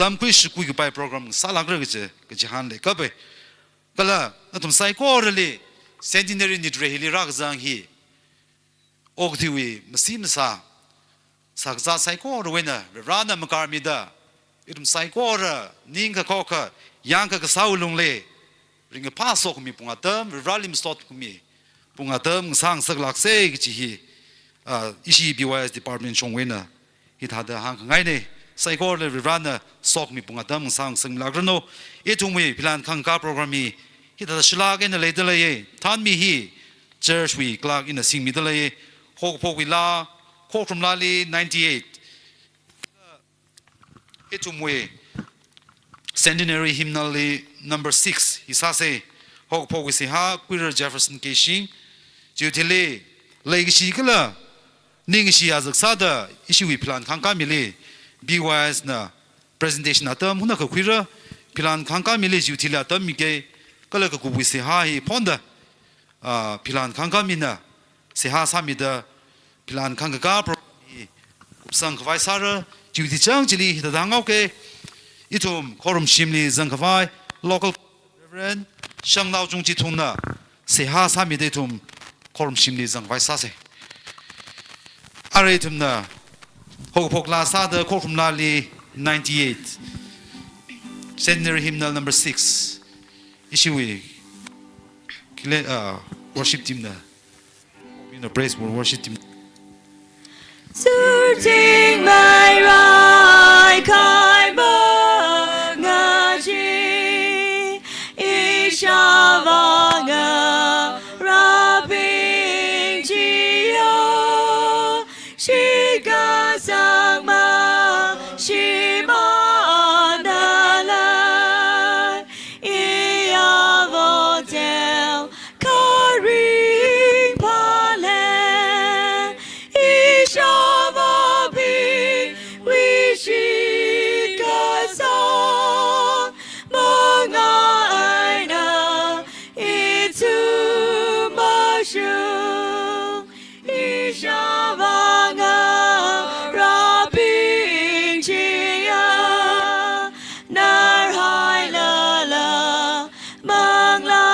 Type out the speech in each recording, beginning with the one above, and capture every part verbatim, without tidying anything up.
tamkhui shakhui kapai program sālākra kaji, kachihān leikapai. Kala nathum saikorali centenary nitre hili rākazang hi okathuiwui masi masā, sākazā saikorawui eina Varena makarmida, ithum saikora ning kakhokha, yangkha kasāwui lungli ringkaphā sokhami pung atam, Vareli masot khami pung atam ngasāngasaklāksa kaji hi, ah, ishi B Y S department shongwui eina hithāda hāngkhangaina. Saikorali Varena sokhami pung atam ngasāngasakmilākranu. Ithumwui philan khangkā program hi hithāda shilāk eina leidalei. Thanmi hi church wui clerk ina singmidalei. Haokaphokwui laa, Khokharum laali ninety-eight. Ithumwui centenary hymnal li number six hi sāsa. Haokaphokwui seihā Khuirar Jefferson Keishing. Chiwui thili leikashi kala ningkashi azak sāda ishiwui philan khangkāmili B Y S na presentation atam hunakha khuira. Philan khangkāmili chiwui thili atam mika. Kala kakupwui seihā hi phonda, ah, philan khangkāmina seihā sāmida philan khangkā program hi kupsang khavai sāra. Chiwui tichang chili hithāda hānghaoka. Ithum khorumshimli zangkhavai local Reverend Shangnao Chungchithungna seihā sāmida ithum khorumshimli zangkhavai sāsa. Arui ithumna haokaphok laa sāda Khokharum laali ninety-eight, centenary hymnal number six, ishiwui kile, ah, worship team na, you know, praise and worship team. Surting mai rai kai ma ngaji, ishava nga rabing jiyo, shika sangma shima analai, iya votel karing pale, ishava bi wishi kasang, manga aina itu mashu, ishava nga rabing jiya, nar hai lala mangla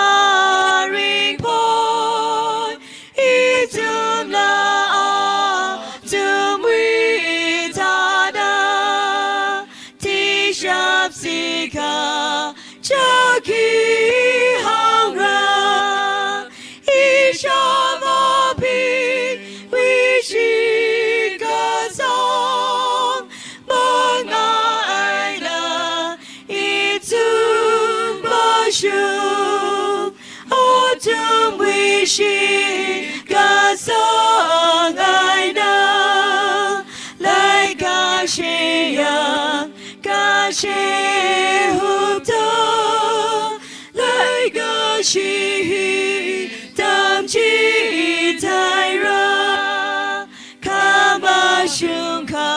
ringpoi, ithumla athumwui thāda tishap sika chaki hangra, ishava bi wishi kasang, manga aina itu mashu, athumwui shikasang aina, laika shiyang kashi hupto, laika shi hi tamchithei ra, khamashung kha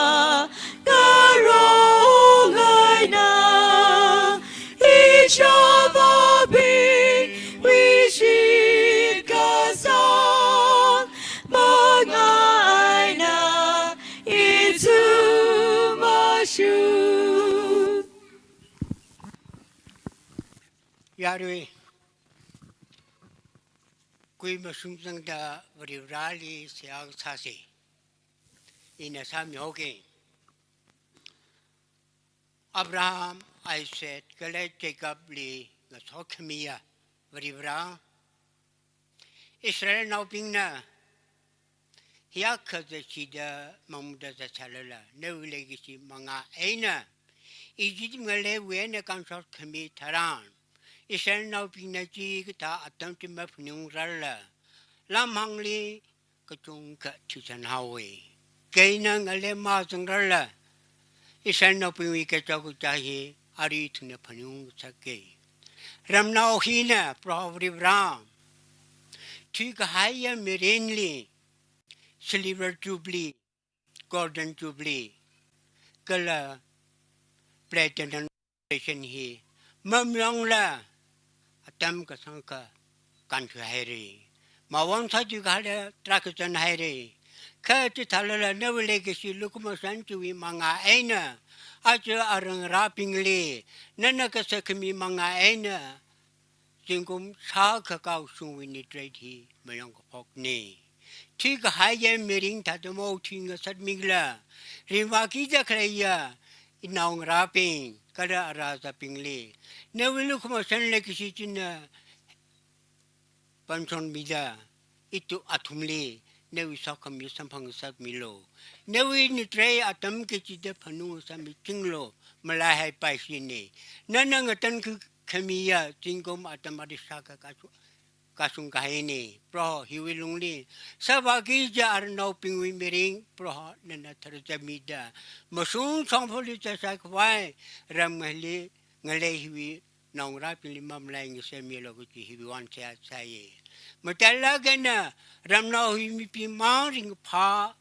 ngarong aina, ishava bi wishi kasang, manga aina itu mashu. Yarui, kui mashung zangda Varivarali seihā sāsa. Ina sāmihaoki. Abraham, Isaac, kala Jacob li ngasokhamiya Varivara, Israelnaobingna hiyākha zachida mangda zatsālala, nawui leikashi manga eina Egypt ngaleili eina kānshok khami tharan, Israelnaobingna chikathā atam chi maphaningrarla, lamhāngli kachungkha thuisanhaowa. Kaina ngalei mazangrarla, Israelnaobingwui kachot kachāng hi arui ithumna phaningngasaka. Ramnao hina Proho Varivara, thuikahaiya mirinli Silver Jubilee, Golden Jubilee, kala Platinum Jubilee hi mamayongla atam kasāngkha kānthuihaira. Mavāng sāthuikahai tarākha zanhaira. Kha chithālala nawui leikashi lukhamashan chiwui mangā eina, aja arangarābingli nana kasā khami mangā eina, zingkum shākha kaoshungwui nitrate hi mayong kaphokna. Thuikahaiya mirin thāda maothui ngasakmila, ringvākida khaleiya inaongarābing kala arāzābingli, nawui lukhamashan leikashi china panshonmida, ithum athumli nawui sokhami samphang ngasakmilu. Nawui nitrate atam kachida phanung ngasakmichinglu, malaihaipaishi ni. Nana ngatan kha-, khamiya zingkum atam ari shākha kasu-, kashung kahaina. Proho hiwui lungli, sāvāki kaja aranaobingwui mirin, Proho nana tharchamida, mashung shongfali zatsākhavai, ramngaili ngalei hiwui naongarābingli mamalai ngasakmilu kaji hiwui vang seihā sāya. Matailāk eina ramnao hi mibingmang ringphā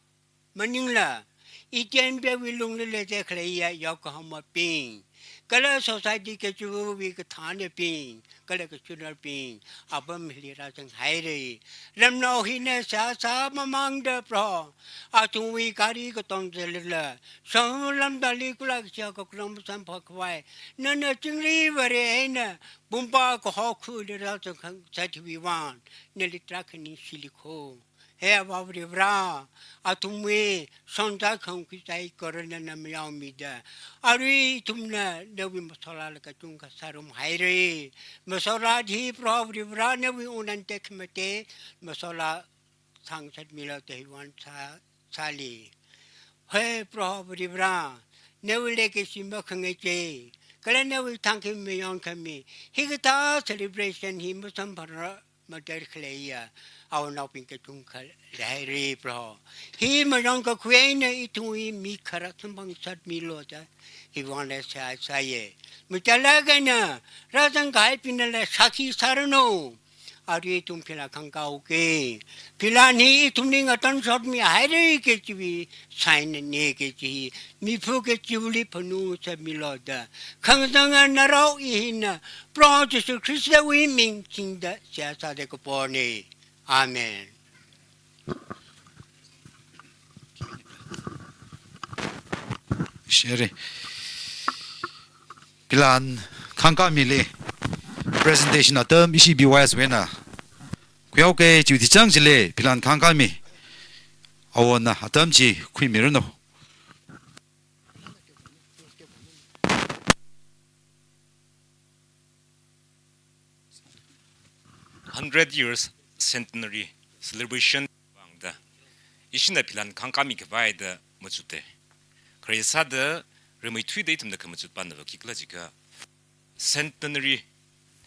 maningla, Eden Bible wui lungli leida khaleiya yaokahomabing, kala society kachivawui kathānabing, kala kachunarbing apam hili rāzanghaira. Ramnao hina seihā sāmamānda Proho, athumwui gari katonga zalala, shong lamdali kula kachia kakulang masamphangkhavai, nana chingri vare eina pumpa kaho khuli rāzangkhangasak hiwui vang nali tarākha ningshili kho. He Avā Varivarā, athumwui shongzā khangkhui saikora nana mayaomida, arui ithumna nawui masholāla kachungkha sārumhaira. Masholā hi Proho Varivarā nawui wungnao tekhamatei masholā sāngasakmilu da hiwui vang seihā sāli. He Proho Varivarā, nawui leikashi makhangaichei, kala nawui thangkhamei mayongkhami, hikathā celebration hi masamphara matar khaleiya awunaobing kachungkha leihaira Proho. Hi mayong kakhui eina ithumwui mi kharā samphang ngasakmilu da hiwui vangla seihā sāya. Matailāk eina rāzangkahaibingnala shākhi sāranu. Arui ithum philan khangkāuki. Philan hi ithumli ngatanshokmihaira kajiwui sign na kaji hi miphu kachivali phanung ngasakmilu da, khangazanga narao I hina Proho Jesu Khristawui ming singda seihā sāda kapona. Amen. Share. Philan khangkāmili presentation atam ishi B Y S wui eina khuihaoki. Chiwui tichang chili philan khangkāmi awona atam chi khuimiranu. Hundred years centenary celebration vangda ishina philan khangkāmi khavai da machukta. Khare sāda rimeithuida ithumna khamachuk pāna va khikhala jiakha, centenary,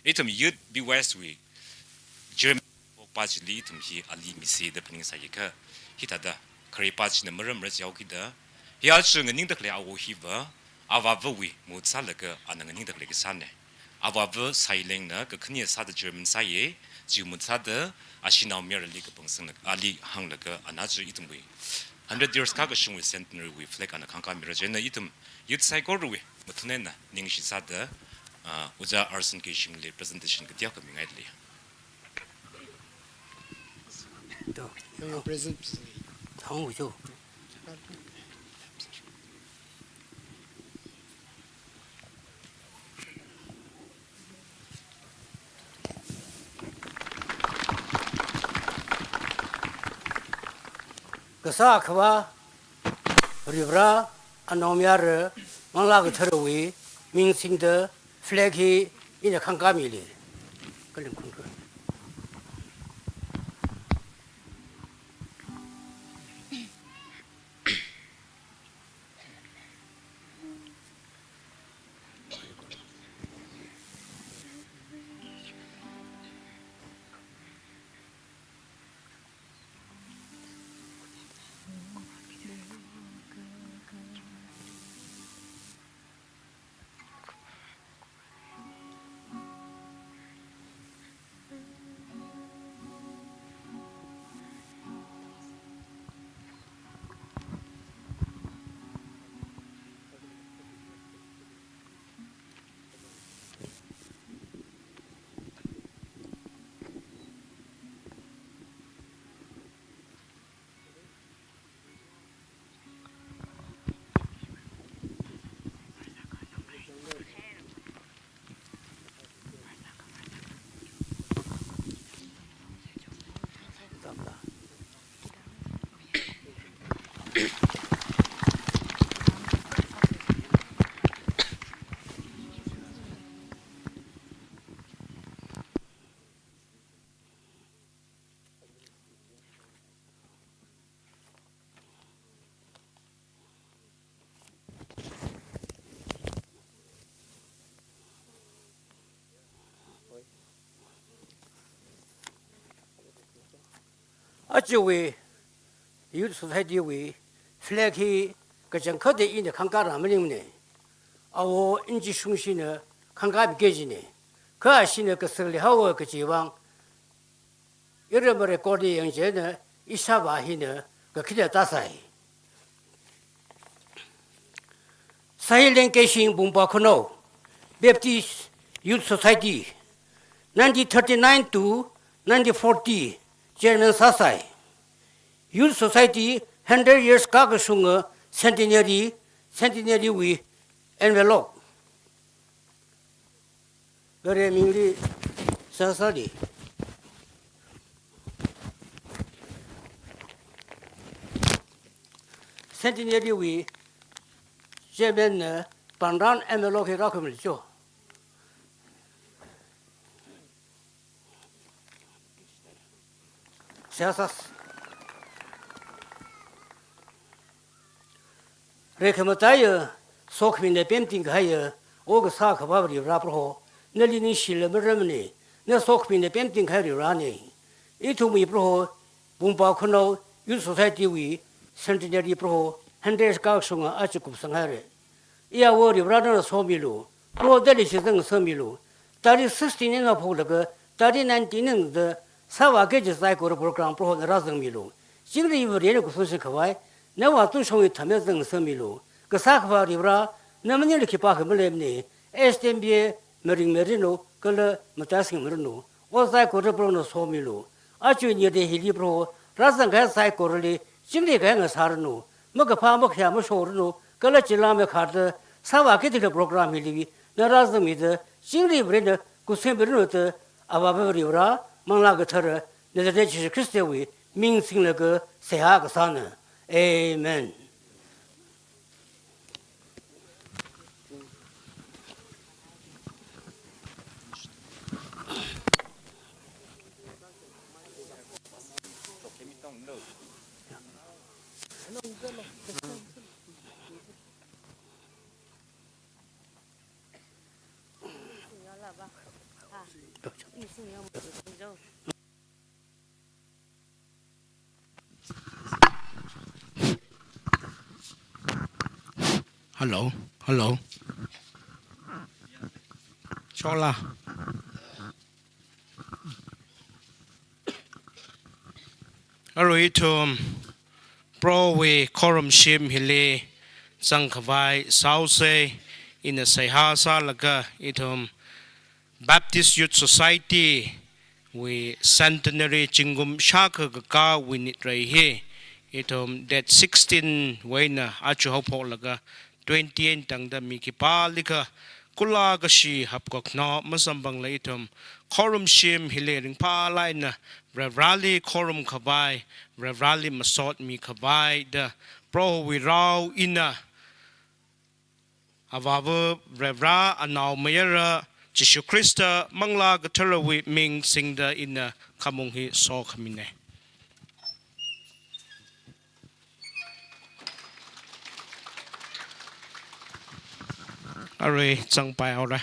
ithum Youth B Y S wui chairman pā chili ithum hi ali misi da phaningsāya kha, hithāda khare pā china maram rāchao kida, hi aja nganingda khalei awo hiva avāvawui mahut sālaga ana nganingda khalei kasāna. Avāva Sailengna kakhane sāda chairman sāya, chi mahut sāda ashi naomayarali kapangsangla, ali hānglaga ana chi ithumwui hundred years kakashungwui centenary wui flag ana khangkāmira. Chieina ithum youth saikorawui mathun eina ningshi sāda, ah, Ojā Arson Keishingli presentation kateokha mingaili. To, yo, yo. Present. Thang yo. Kasā Akhava Varivarā, anaomayara Manglā Katharawui ming singda flag hi ina khangkāmili. Kaling khungkha. Ajawui Youth Society wui flag hi kachangkhatta ina khangkāra maningmana. Awo Inchishungshina khangkārmi kajina. Kha ashina kasāli haowa kajiwui vang, iramma record yangchina ishāvā hina kakhina tāsai. Saileng Keishing Bungpa Khanao, Baptist Youth Society, nineteen thirty-nine to nineteen forty, chairman sāsai. Youth Society hundred years kākashunga centenary, centenary wui envelope. Vare mingli sāsāli. Centenary wui chairman na panran envelope hi rākhuimili cho. Sāsā. Rekhamataiya, sokhamina pemting kahaiya, okasā Akhava Varivara Proho, nali ningshila maramana, na sokhamina pemting kahai Varivarana. Ithumwui Proho, Bungpa Khanao Youth Society wui centenary Proho, hundred years kākashunga aja kupsanghaira. Iya Varivara nana somilu, Proho da leishi zangsangmilu. Tarik sixteen eina phoklaga tarik nineteen eina da sāvāki kaji saikora program Proho nana rāzangmilu. Chingri Varena kusung shingkhavai, nava tungshongwui thame zangsangmilu. Kasā Akhava Varivara, na maningli khipākha maleimana. S T M B A maring marinlu, kala mataising marinlu. Ot saikora Proho nana somilu. Aja nyida hili Proho, rāzang kahai saikorali, chingri kahai ngasāranu. Makaphā makhayā mashoranu, kala chila mekharda, sāvāki kaji program hili, na rāzangmida, chingri Varena kusangmiranu da, Avāva Varivara, Manglā Kathara, Nazareth Jishu Khristawui ming singlaga seihā kasāna. Amen. Hello, hello. Chola. Arui ithum Prohowui khorumshim hili zangkhavai sāhaosa, ina seihā sālaga ithum Baptist Youth Society wui centenary zingkum shākha kakāwui nit rei hi, ithum date sixteen wui eina aja haophoklaga twenty-eight tangda mi khipālikha kula kashi hapkakna masamphangla ithum khorumshim hili ringphālāk eina Varivarali khorumkhavai, Varivarali masotmikhavai da Prohowui rao eina Avāva Varivara, Anaomayara Jishu Khrista, Manglā Katharawui ming singda ina khamong hi sokhamina. Arui zangpai haora.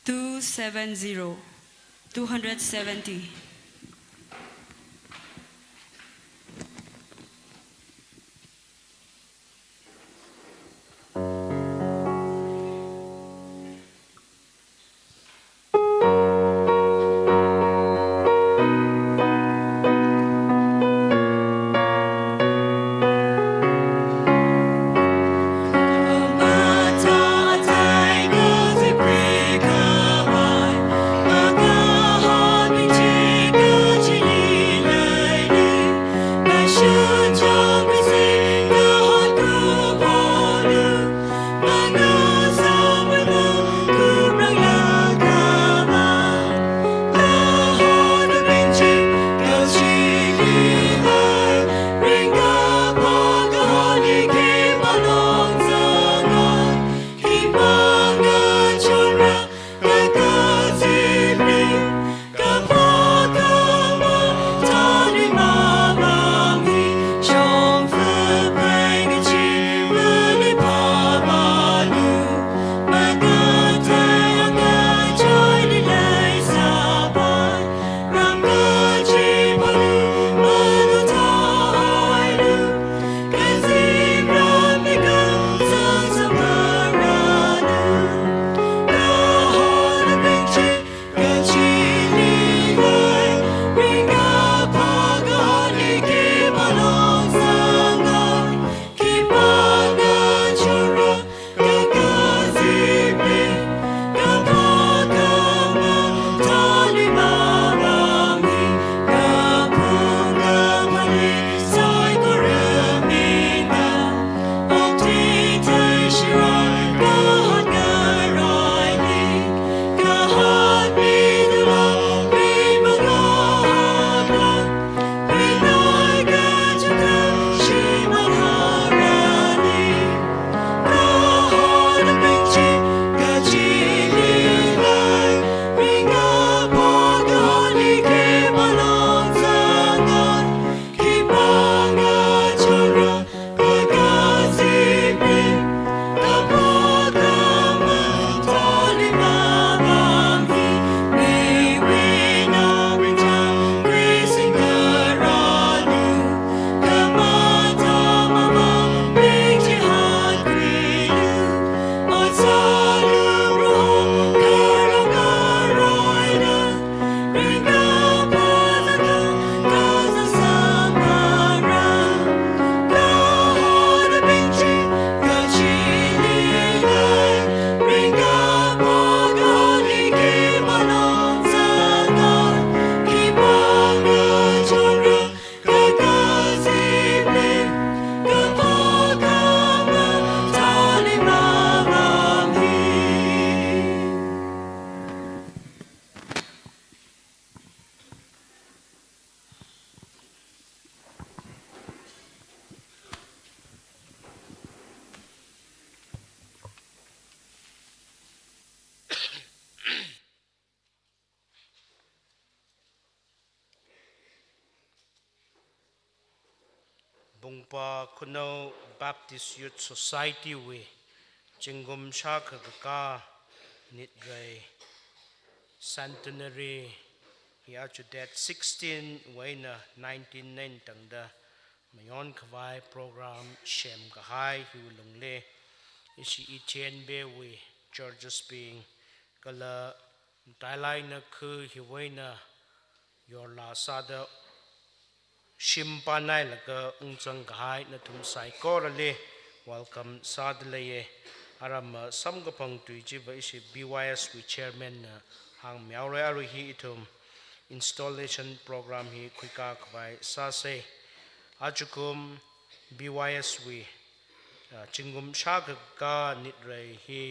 Two seven zero, two hundred seventy. Bungpa Khunao Baptist Youth Society wui zingkum shākha kakā nitrei centenary hi aja date sixteen wui eina nineteen nine tangda mayon khavai program semkahai hiwui lungli ishi Etienne Bey wui churches bing kala matailāk eina khu hiwui eina yorlā sāda shim pānailaga ungzang kahai nathum saikorali welcome sāda leiya. Aram samkaphang tui chiva ishi B Y S wui chairman na hāngmihaora. Arui hi ithum installation program hi khuikā khavai sāsa. Ajakum B Y S wui, ah, zingkum shākha kakā nitrei hi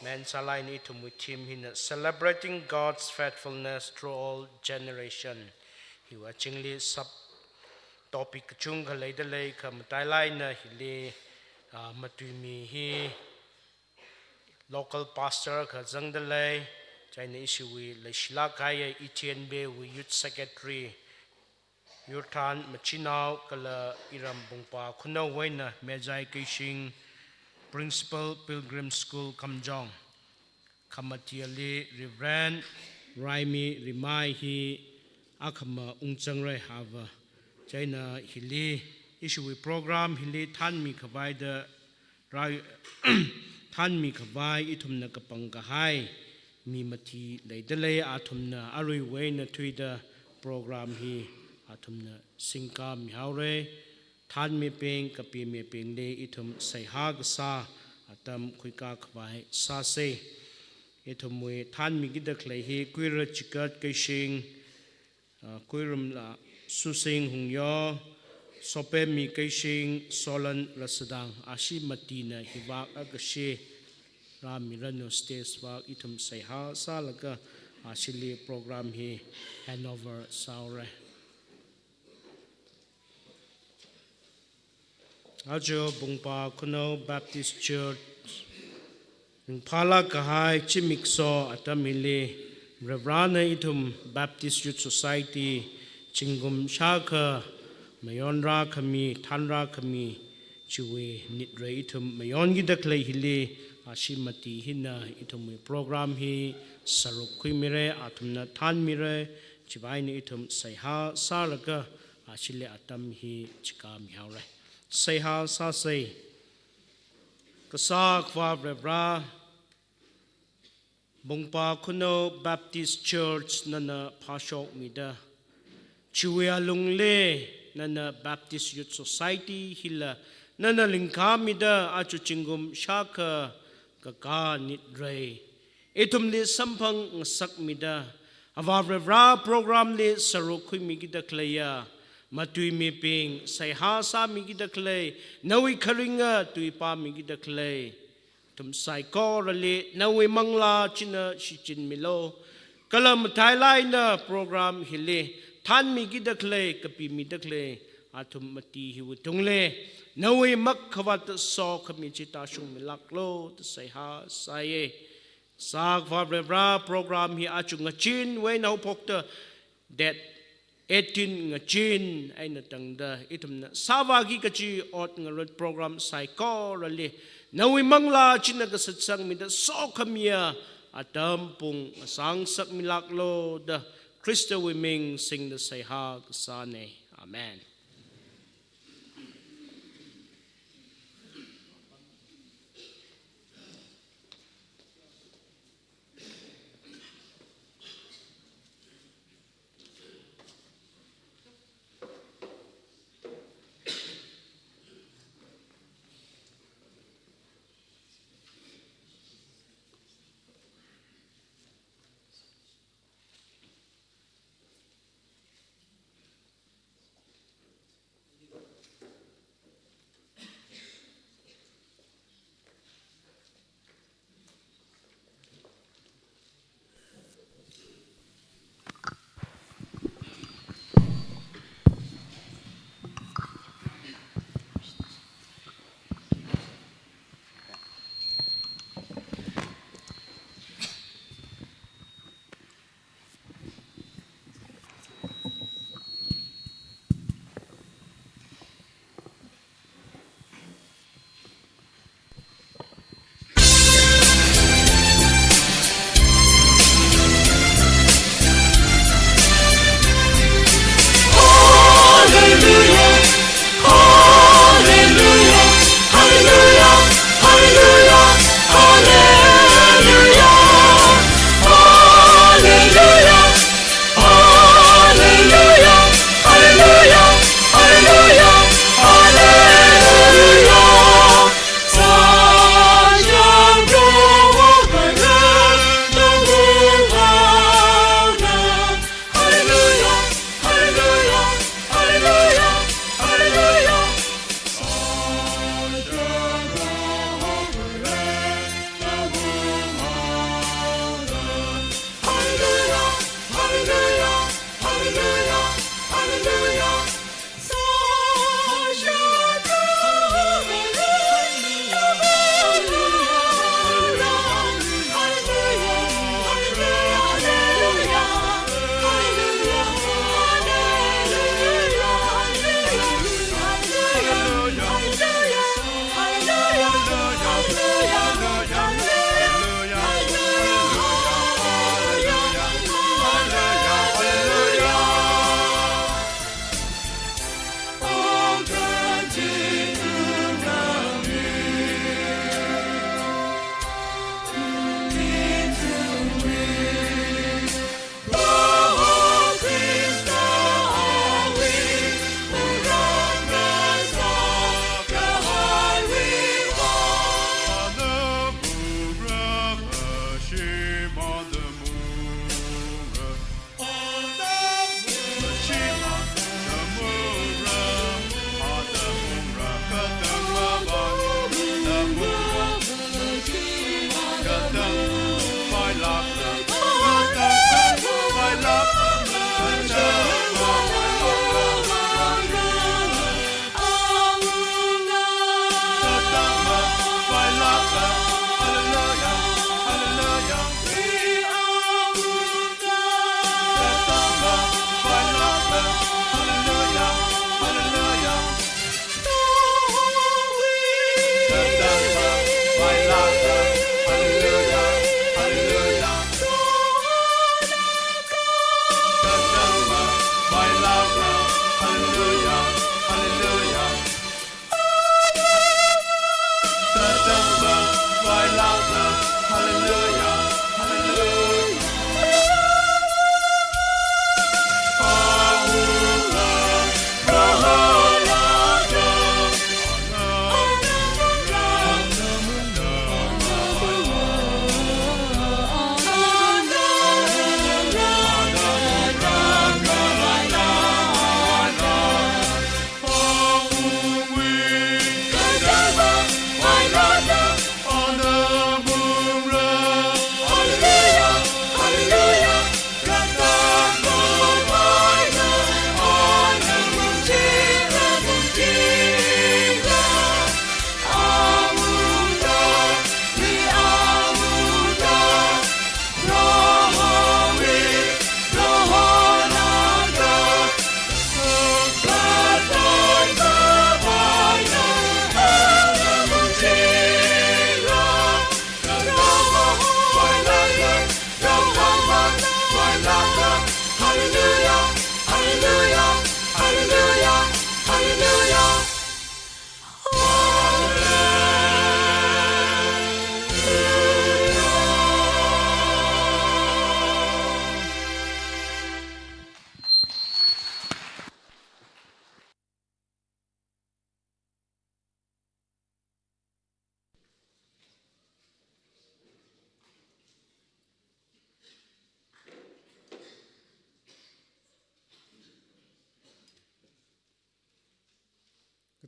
main sālāk eina ithumwui theme hina Celebrating God's Faithfulness Through All Generation hiwui azingli sub topic kachungkha leida lei, kha matailāk eina hili, ah, matuimi hi local pastor akha zangda lei, chieina ishiwui leishilāk kahai Etienne Bey wui youth secretary Yurthan Machinao kala iram Bungpa Khunao wui eina Mejai Keishing, Principal, Pilgrim School Kamjong. khamathili Reverend Raimi Rimai hi akhama ungzangra hava. Chieina hili ishiwui program hili thanmi khavaida rai thanmi khavai ithumna kapangkahai mi mati leidalei, athumna aruiwui eina thuida program hi athumna singkāmi haora. Thanmibing, kapimibingli ithum seihā kasā atam khuikā khavai sāsa. Ithumwui thanmi kida khalei hi Kuira Chikat Keishing, ah, Kuirumla Susing Hungyo, Sopemi Keishing, Solan Rasadang, ashi matina hivak akashi rāmiranu stage vak ithum seihā sālaga ashili program hi handover sāhaora. Aja Bungpa Khunou Baptist Church ringphālāk kahai zimiksho atam hili Varivarana ithum Baptist Youth Society zingkum shākha mayonrā khami, thanrā khami, chiwui nitrei ithum mayonkida khalei hili ashi mati hina ithumwui program hi sāruk khuimira, athumna thanmira, chiwui eina ithum seihā sālaga ashili atam hi chikāmi haora. Seihā sāsa. Kasā Akhava Varivara, Bungpa Khunou Baptist Church nana phāshokmida, chiwui alungli nana Baptist Youth Society hila nana lingkhamida aja zingkum shākha kakā nitrei ithumli samphang ngasakmida, Avā Varivara program li sāruk khuimikida khaleiya matuimibing, seihā sāmikida khalei, nawui kharinga tui pāmikida khalei, ithum saikorali nawui manglā china shichinmilu. Kala matailāk eina program hili thanmikida khalei, kapimida khalei athum mati hiwui tungli nawui makhavāt sokhami chi tāshungmilāklu da seihā sāya. Kasā Akhava Varivara, program hi aja ngazin wui eina haophokta date eighteen ngazin eina tangda ithumna sāvāki kachi ot ngarut program saikorali nawui manglā china kasatsangmida sokhamiya atam pung ngasāngasakmilāklu da Khristawui ming singda seihā kasāna. Amen.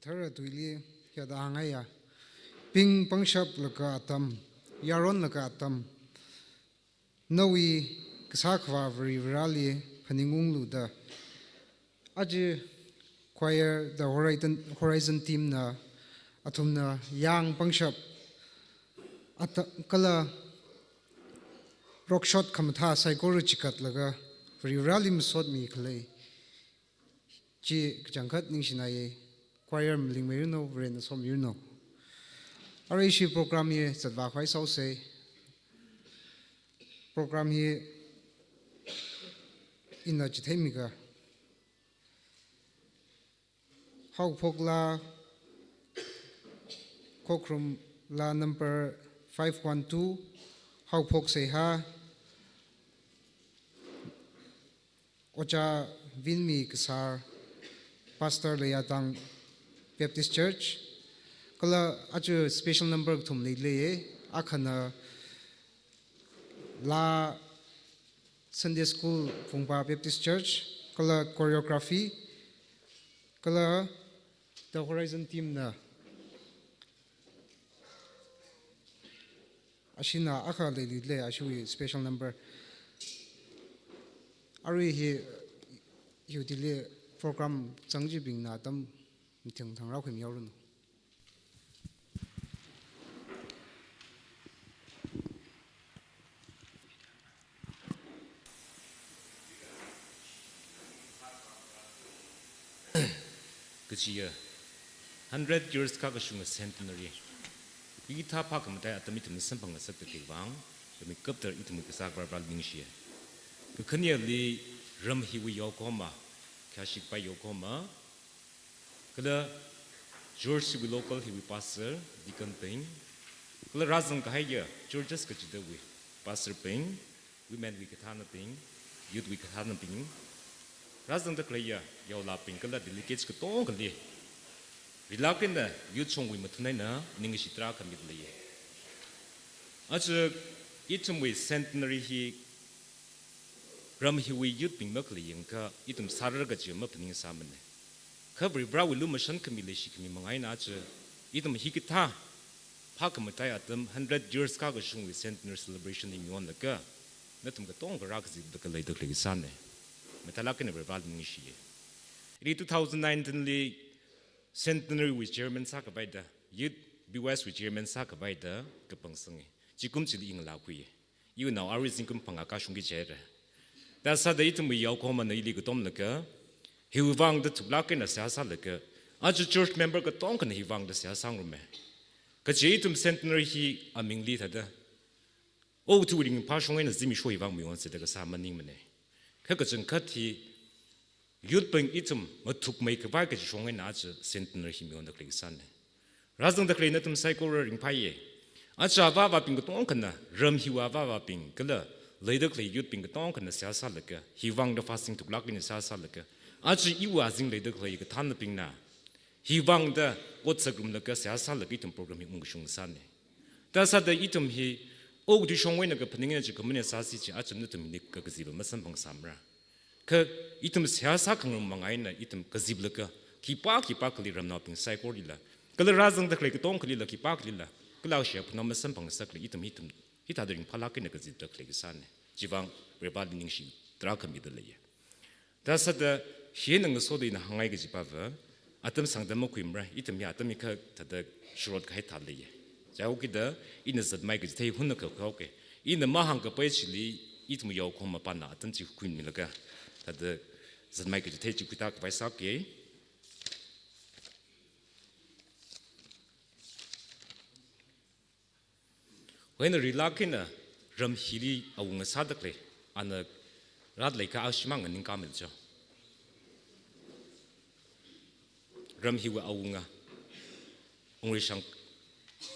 Thara tuili hithāda hāngngaiya. Ping pangshap laga atam, yaron laga atam, nawui kasā Akhava Varivarali phaningunglu da. Aja choir The Horizon, Horizon team na athumna yang pangshap ata-, kala rock shot khamathā saikora chikatlaga Varivarali masotmi khalei chi kachangkhat ningshināya. Choir malingmeiranu, Varena somiranu. Arui ishi program hi zatvākhavai sāsa. Program hi ina chitheimiakha, haophok laa, Khokharum laa number five one two, haophok seihā, Ojā Vinmi Kasar, Pastor Leiyatang Baptist Church, kala aja special number kathum leilei, akhana laa Sunday School Vungpa Baptist Church, kala choreography, kala The Horizon team na ashina akha leilei, ashiwui special number. Arui hi yudili program zangchibingna atam mathing thang rākhuimihaoranu. Kajiya, hundred years kakashunga centenary. Hikathā phākhamataiya atam ithum samphang ngasakda khalei vang, ramikapta ithum kasā Varivarali ningshiya. Kakhaneli ram hiwui yaokahoma, khayāshi kapai yaokahoma, kala church hiwui local hiwui pastor, deacon bing, kala rāzangkahaiya churches kachidawui pastor bing, women wui kathānabing, youth wui kathānabing, rāzangda khaleiya yaolabing kala delegates katongkhali rilāk eina yutshongwui mathun eina ningkashi tarākha mida leiya. Aja ithumwui centenary hi ram hiwui youth bing makhalei yangakha ithum sārar kaji maphaningsāmana. Kha Varivarawui lumashan khami leishi khami manga eina aja ithum hikathā phākhamataiya atam hundred years kakashungwui centenary celebration hi nganinglaga, nathum katongkha rākazipda khaleida khalei kasāna. Mathālāk eina Varivarali ningshiya. Ili two thousand nineteen li centenary wui chairman sākhavai da, youth B Y S wui chairman sākhavai da kapangsangi. Chikum chili ngalākhuiya. Iwui nao arui zingkum phangā kashungki jihaira. Thāsāda ithumwui yaokahomana ili katomlaga, hiwui vangda thuklāk eina seihā sālaga, aja church member katongkhana hiwui vangda seihā sāngaruma. Kaje ithum centenary hi amingli thāda, okathuiwui ringphā shong eina zimiksho hiwui vang mayonsa da kasā maningmana. Kha kachangkhat hi youth bing ithum mathukmeikhavai kaji shong eina aja centenary hi mayonda khalei kasāna. Rāzangda khalei nathum saikora ringphāya. Aja avā avābing katongkhana, ram hiwui avā avābing kala leida khalei youth bing katongkhana seihā sālaga, hiwui vangda fasting thuklāk eina seihā sālaga, aja iwui azing leida khalei kathānabingna hiwui vangda ot sāngarumlaga seihā sālaga ithum program hi ungkashung sāna. Thāsāda ithum hi okathui shongwui eina kaphaning eina chikhamana sāsi chi aja nathum hili kakazipa masamphangsāmara. Kha ithum seihā sākhangarum manga eina ithum kaziplaga, khipā khipākhali ramnaobing saikoralila, kala rāzangda khalei katongkhalila, khipākhalila, kala shiyaphanao masamphangsālala ithum hi ithum hithāda ringphālāk eina kazipda khalei kasāna. Chiwui vang Varivarali ningshi tarākha mida leiya. Thāsāda hi eina ngasoda ina hāngngai kaji pava, atam sāngda makhuimara, ithum hi atam hikha thāda shurot kahai thāda leiya. Chihaokida ina zatmei kachithei hunakha khuihaoka. Ina mahāngkapai chili ithum yaokahoma pana atam chi khuimilaga thāda zatmei kachithei chi khuitā khavai sāki. Hoina rilāk eina ram hili awunga sāda khalei, ana rāda leiakha ashimang nganingkāmei cho. Ram hiwui awunga, Ungreishang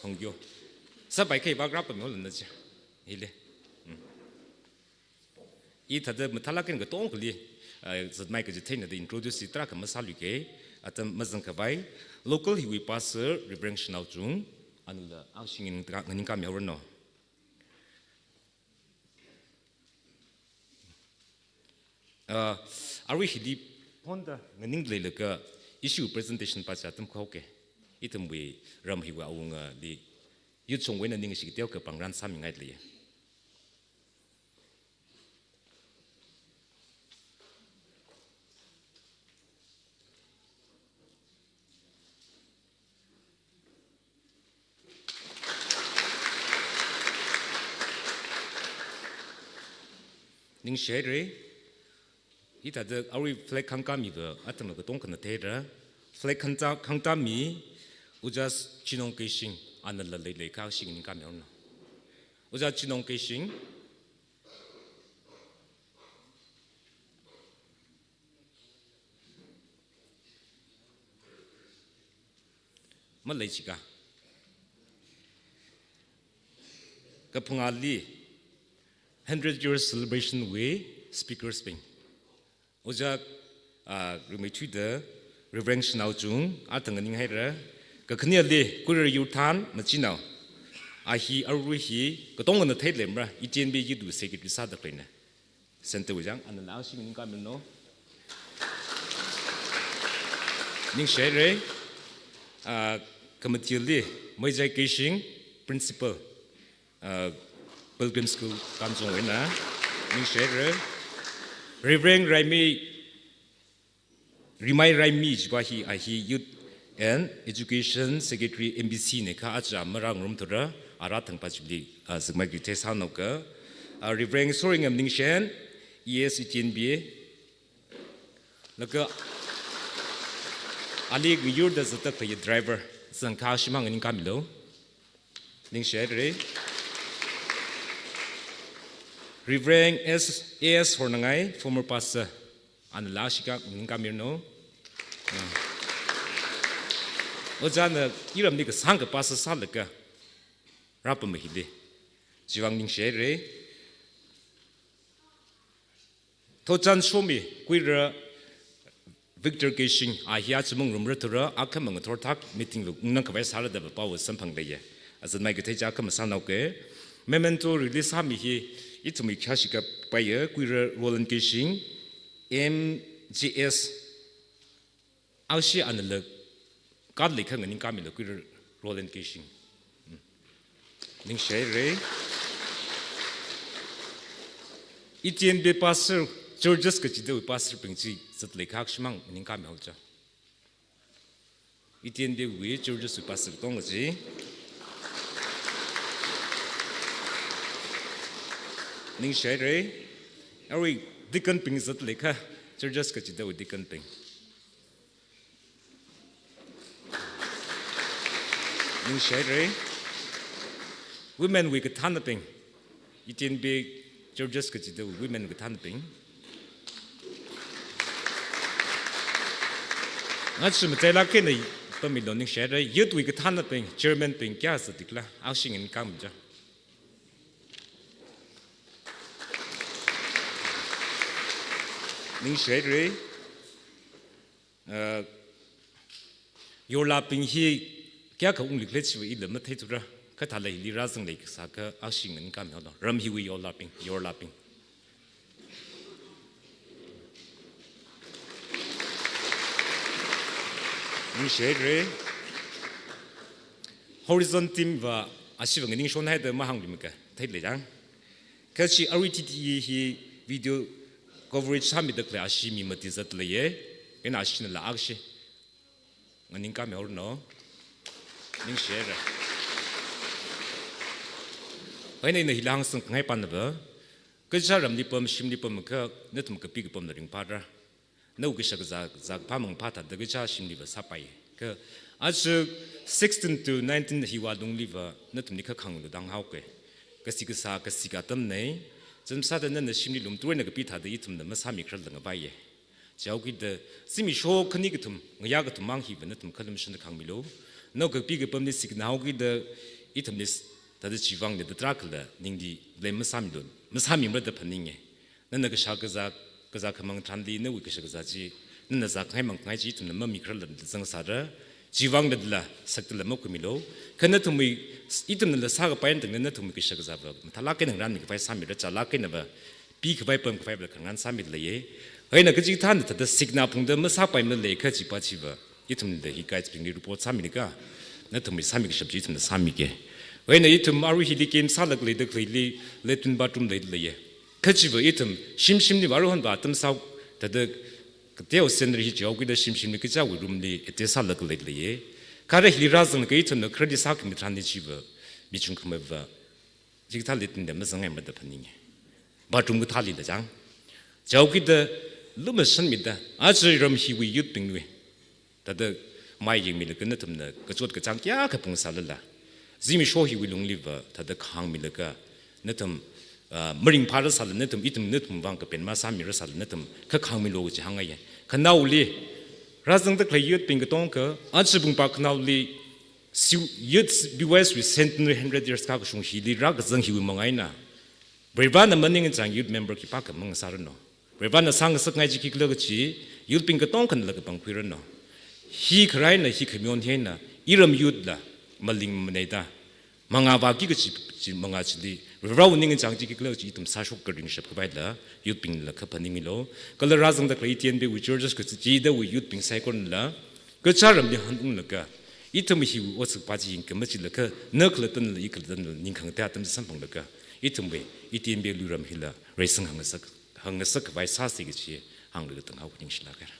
Hongyo. Sāpai khavai vākrāpamei holana chi. Hili. Hmm. I thāda mathālāk eina katongkhali, ah, zatmei kachitheina da introduce tarākha masāluiki, atam mazangkhavai, local hiwui pastor, Reverend Shanao Chung, anila ashi nganingkāmihaoranu. Ah, arui hili phonda nganingda leilaga, Issue presentation pa chi atam khuke. Ithumwui ram hiwui awungali youth shongwui eina ningshi kateokha pāngran sāmingaili. Ningshi haira. Hithāda arui flag khangkāmiva atam katonga theira. Flag khangtā, khangtāmi Ojā Chinong Keishing, anala leilei kha ashi nganingkāmihaono. Ojā Chinong Keishing. Malei chika. Kaphungali hundred years celebration wui speakers bing. Ojā, ah, rimeithuida Reverend Shanao Chung, atam nganinghaira. Kakhaneli Kuirar Yurthan Machinao. A hi arui hi katongana theilemra, E T N B youth wui secretary sāda khaleina. Center wui chang, anala ashi nganingkāmihaono. Ningshi haira. Ah, kamathili Meijai Keishing, principal, ah, Pilgrim School Kamjong wui eina. Ningshi haira. Reverend Raimi, Rimai Raimi chipa hi, a hi Youth and Education Secretary M B C na kha aja marāngarumthura, ara thangpa chili, ah, zingmai kaji theisānao kha, ah, Reverend Soringam Ningshen, E S E T N B, laga ali ngayurda zatda khalei driver, zangkha shimang nganingkāmilo. Ningshi haira. Reverend S, A S Hornangai, former pastor. Anala ashi kha nganingkāmihaono. Ah. Ojāna iramli kasāngkha pastor sālaga rāpam hili. Chiwui vang ningshi haira. Thotchan Shomi, Kuirar Victor Keishing, a hi aja mangarumrathura, akhama ngathor thak meeting wui nganingkhavai sāra da pao samphangda leiya. Azanmai kathei chi akhama sānao kha. Memento release sāmi hi, ithumwui khayāshi kapaiya, Kuirar Roland Keishing, M J S. Ashi anala card leikha nganingkāmilo, Kuirar Roland Keishing. Hmm. Ningshi haira. E T N B pastor, churches kachida pastor bing chi zatleikha shimang nganingkāmihaocha. E T N B wui churches wui pastor katonga chi. Ningshi haira. Arui deacon bing zatleikha, churches kachida deacon bing. Ningshi haira. Women wui kathānabing, E T N B churches kachida women kathānabing. Ngachu matailāk eina pamilo, ningshi haira. Youth wui kathānabing, chairman bing kayā zatikhala, ashi nganingkāmicha. Ningshi haira. Uh, yorlābing hi kayākha unglikhala chiva ila matheithura. Kha thālala hili rāzangleikasā kha ashi nganingkāmihaolo. Ram hiwui yorlābing, yorlābing. Ningshi haira. Horizon team va ashiva nganingshon haida mahāngmi kha theilei chang. Kha chi R T T E hi video coverage sāmida khalei ashi mi mati zatleiya. Eina ashinala ashi nganingkāmihaono. Ningshi haira. Eina ina hila hāngsangkhangai panava, kaja ramli pam, shimli pam kha nathum kapi kapamna ringphāra. Nawui kashakazā, zākaphā mangphā thāda kaja shimliva sāpai. Kha aja sixteen to nineteen hiwui lungliva nathumli kha khanglu dang haoke. Kasi kasā, kasi katamna. Chānsāda nana shimli lumtui eina kapi thāda ithumna masāmikhararla ngavaiya. Chihaokida zimiksho khani kathum, ngayā kathum mang hiva nathum khalumshunda khangmilo. Nawui kapi kapamli sikna haokida ithumli s-, thāda chiwui vangda tarākhala ningli blame masāmilo, masāmimara da phaninga. Nana kashakazā, kazā khamang tharanli nawui kashakazā chi, nana zākhangai mangkhangai chi ithumna mamikhararla zangsāra, chiwui vangdala sakdala makhuimilo. Kha nathumwui, ithumnala sākapai eina tangda nathumwui kashakazāva mathālāk eina ngaranmikhavai sāmira, chālāk einava pikhavai pamkhavaiva khangaran sāmileiya. Eina kachikathāna thāda sikna phungda masāpaimana lei kha chipa chiva Ithumli hi guides bingli report sāmilaga, nathumli sāmikashap chi ithumna sāmige. Wena ithum arui hili camp sālaga leida khaleili latrine bathroom leida leiye. Kha chiva ithum shimshimli va aruihon va atam sā, thāda kateo scenery hi chaokida shimshimli kachāwui room li attach sālaga leida leiye. Kha ara hili rāzanglaga ithumna kharāli sākhami tharanli chiva michung khamei va chikathā latrine da mazangngaimada phaninge. Bathroom kathālila chang. Chaokida lumashanmida, aja ram hiwui youth bingwui thāda mai yangmilaga nathumna kachot kachāng kayākha phungsālala, zimiksho hiwui lungli va thāda khāngmilaga nathum, ah, maringphāra sālala nathum, ithum nathum vang kapen masāmira sālala nathum kha khāngmilu kaji hāngngaiye. Khanaoli, rāzangda khalei youth bing katonga, aja pungpā khanaoli, si-, youth B Y S wui centenary hundred years kakashung hili rākazang hiwui manga eina, Varivarana maningchang youth member khipākha mangasāranu. Varivarana sāngasakngai chi khikhala kaji, youth bing katonga khanala kapangkhuiranu. Hi kharā eina, hi khamayon hi eina, iram youth la maling maneida mangā vāki kaji, chi manga chili, Varivarawui ningchang chi khikhala kaji ithum sāshok karingshap khavaila, youth bingla kha phaningilu. Kala rāzangda khalei T N B wui churches kachidawui youth bing saikorala, kachā ramli hanunglaga, ithum hiwui otsak pa chi yangkhamei chila kha, na khalatanla, i khalatanla, ningkhangda atam samphanglaga, ithumwui, i T N B lui ram hila, reisang hāngngasak, hāngngasak khavai sāsi kaji hānglaga tanghaoka, ningshilāka.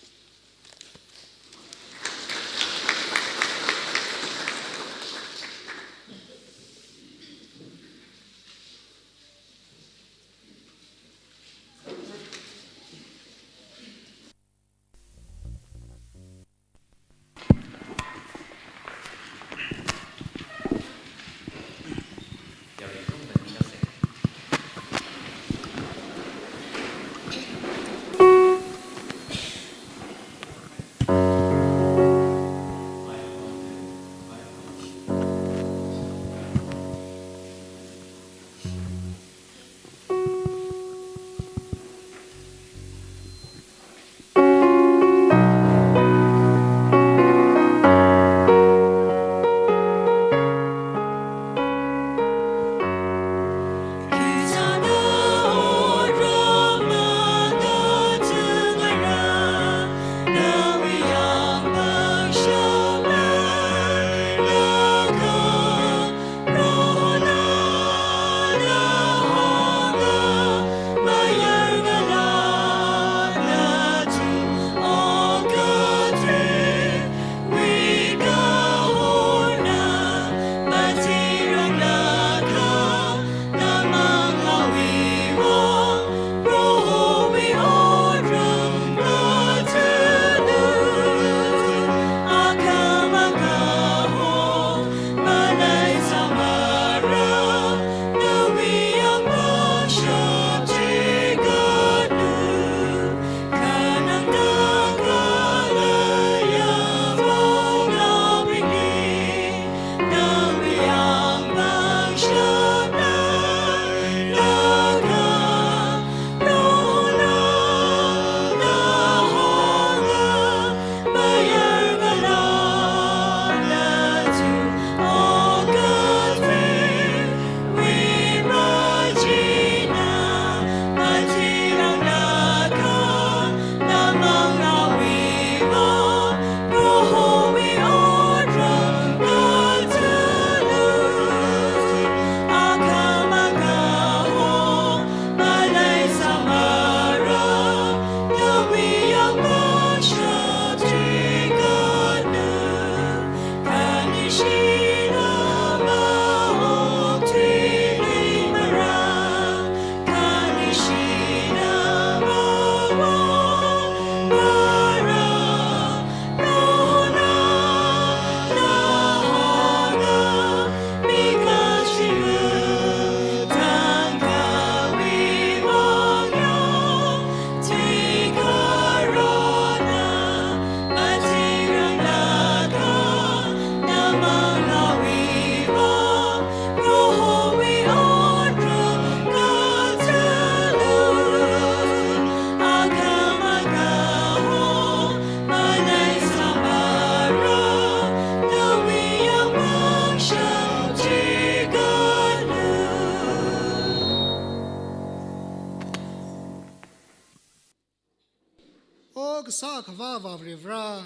O kasā akhava Avā Varivara,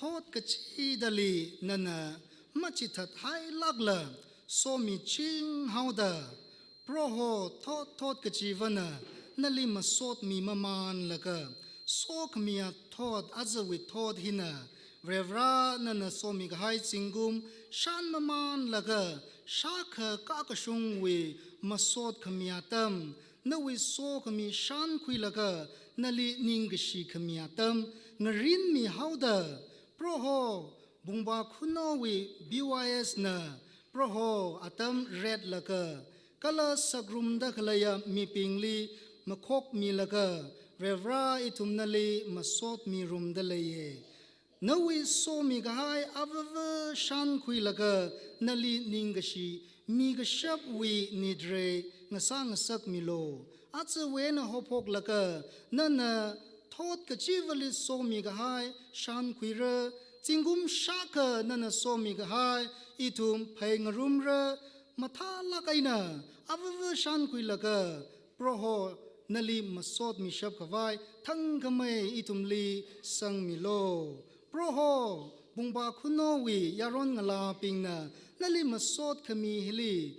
thot kachidali nana machithat hailākla somiching haoda, Proho thot thot kachivana nali masotmi mamanlaga, sokhamiya thot, ajawui thot hina, Varivara nana somi kahai zingkum shān mamanlaga, shākha kakashungwui masot khamiya atam, nawui sokhami shānkhuilaga nali ningkashi khamiya atam ngarinmi haoda, Proho, Bungpa Khunou wui B Y S na, Proho, atam retlaga, kala sakrumda khaleiya mibingli makhokmilaga, Varivara ithum nali masotmirumda leiye. Nawui somi kahai avava shānkhuilaga nali ningkashi mikashapwui nitrei ngasā ngasakmilu. Ajawui eina haophoklaga nana thot kachivali somi kahai shānkhuira, zingkum shākha nana somi kahai ithum phei ngarumra, mathālāk eina avava shānkhuilaga, Proho, nali masotmishap khavai thangkhamei ithumli sangmilu. Proho, Bungpa Khunou wui yaron ngalābingna nali masot khami hili,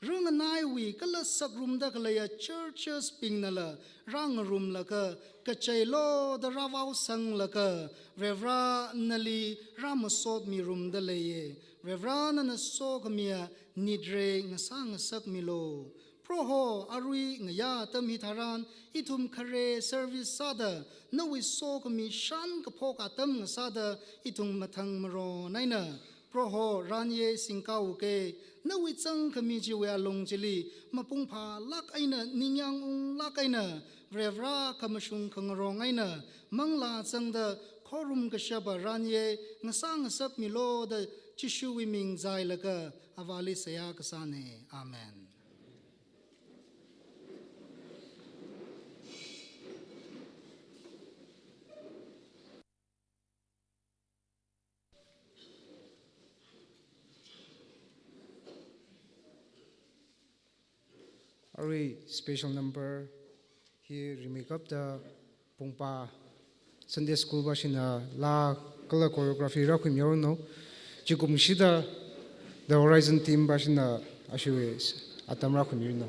ringanaiwui kala sakrumda khaleiya churches bingnala rāngarumlaga, kacheiloda rāvaosanglaga, Varivara nali rāmasotmirumda leiye. Varivara nana sokhamiya nitrei ngasā ngasakmilu. Proho, arui ngayā atam hitharan, ithum khare service sāda, nawui sokhami shānkaphok atam ngasāda, ithum mathang maron eina, Proho, ranye singkauke, nawui zangkhami chiwui alung chili, mapung phālāk eina, ningyāng unglāk eina, Varivara khamashung khangarong eina, manglā zangda, khorum kashapa ranye ngasā ngasakmilu da, Jishuwui ming zailaga, Avāli seihā kasāne. Amen. Arui special number hi rimeikapta Bungpa Sunday School pāshina laa kala choreography rākhuimiranu. Chikumshida The Horizon team pāshina ashiwui atam rākhuimiranu.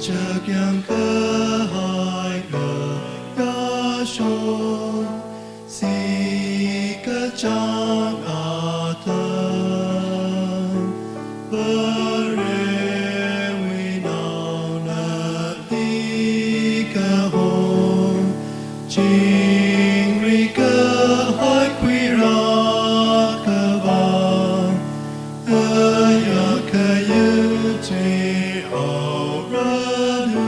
Chakyang kahai kayāshong, sikachāng atam, Varewui naonali kahong, chingri kahai khuirā kavā, aya kayuchi aoranu,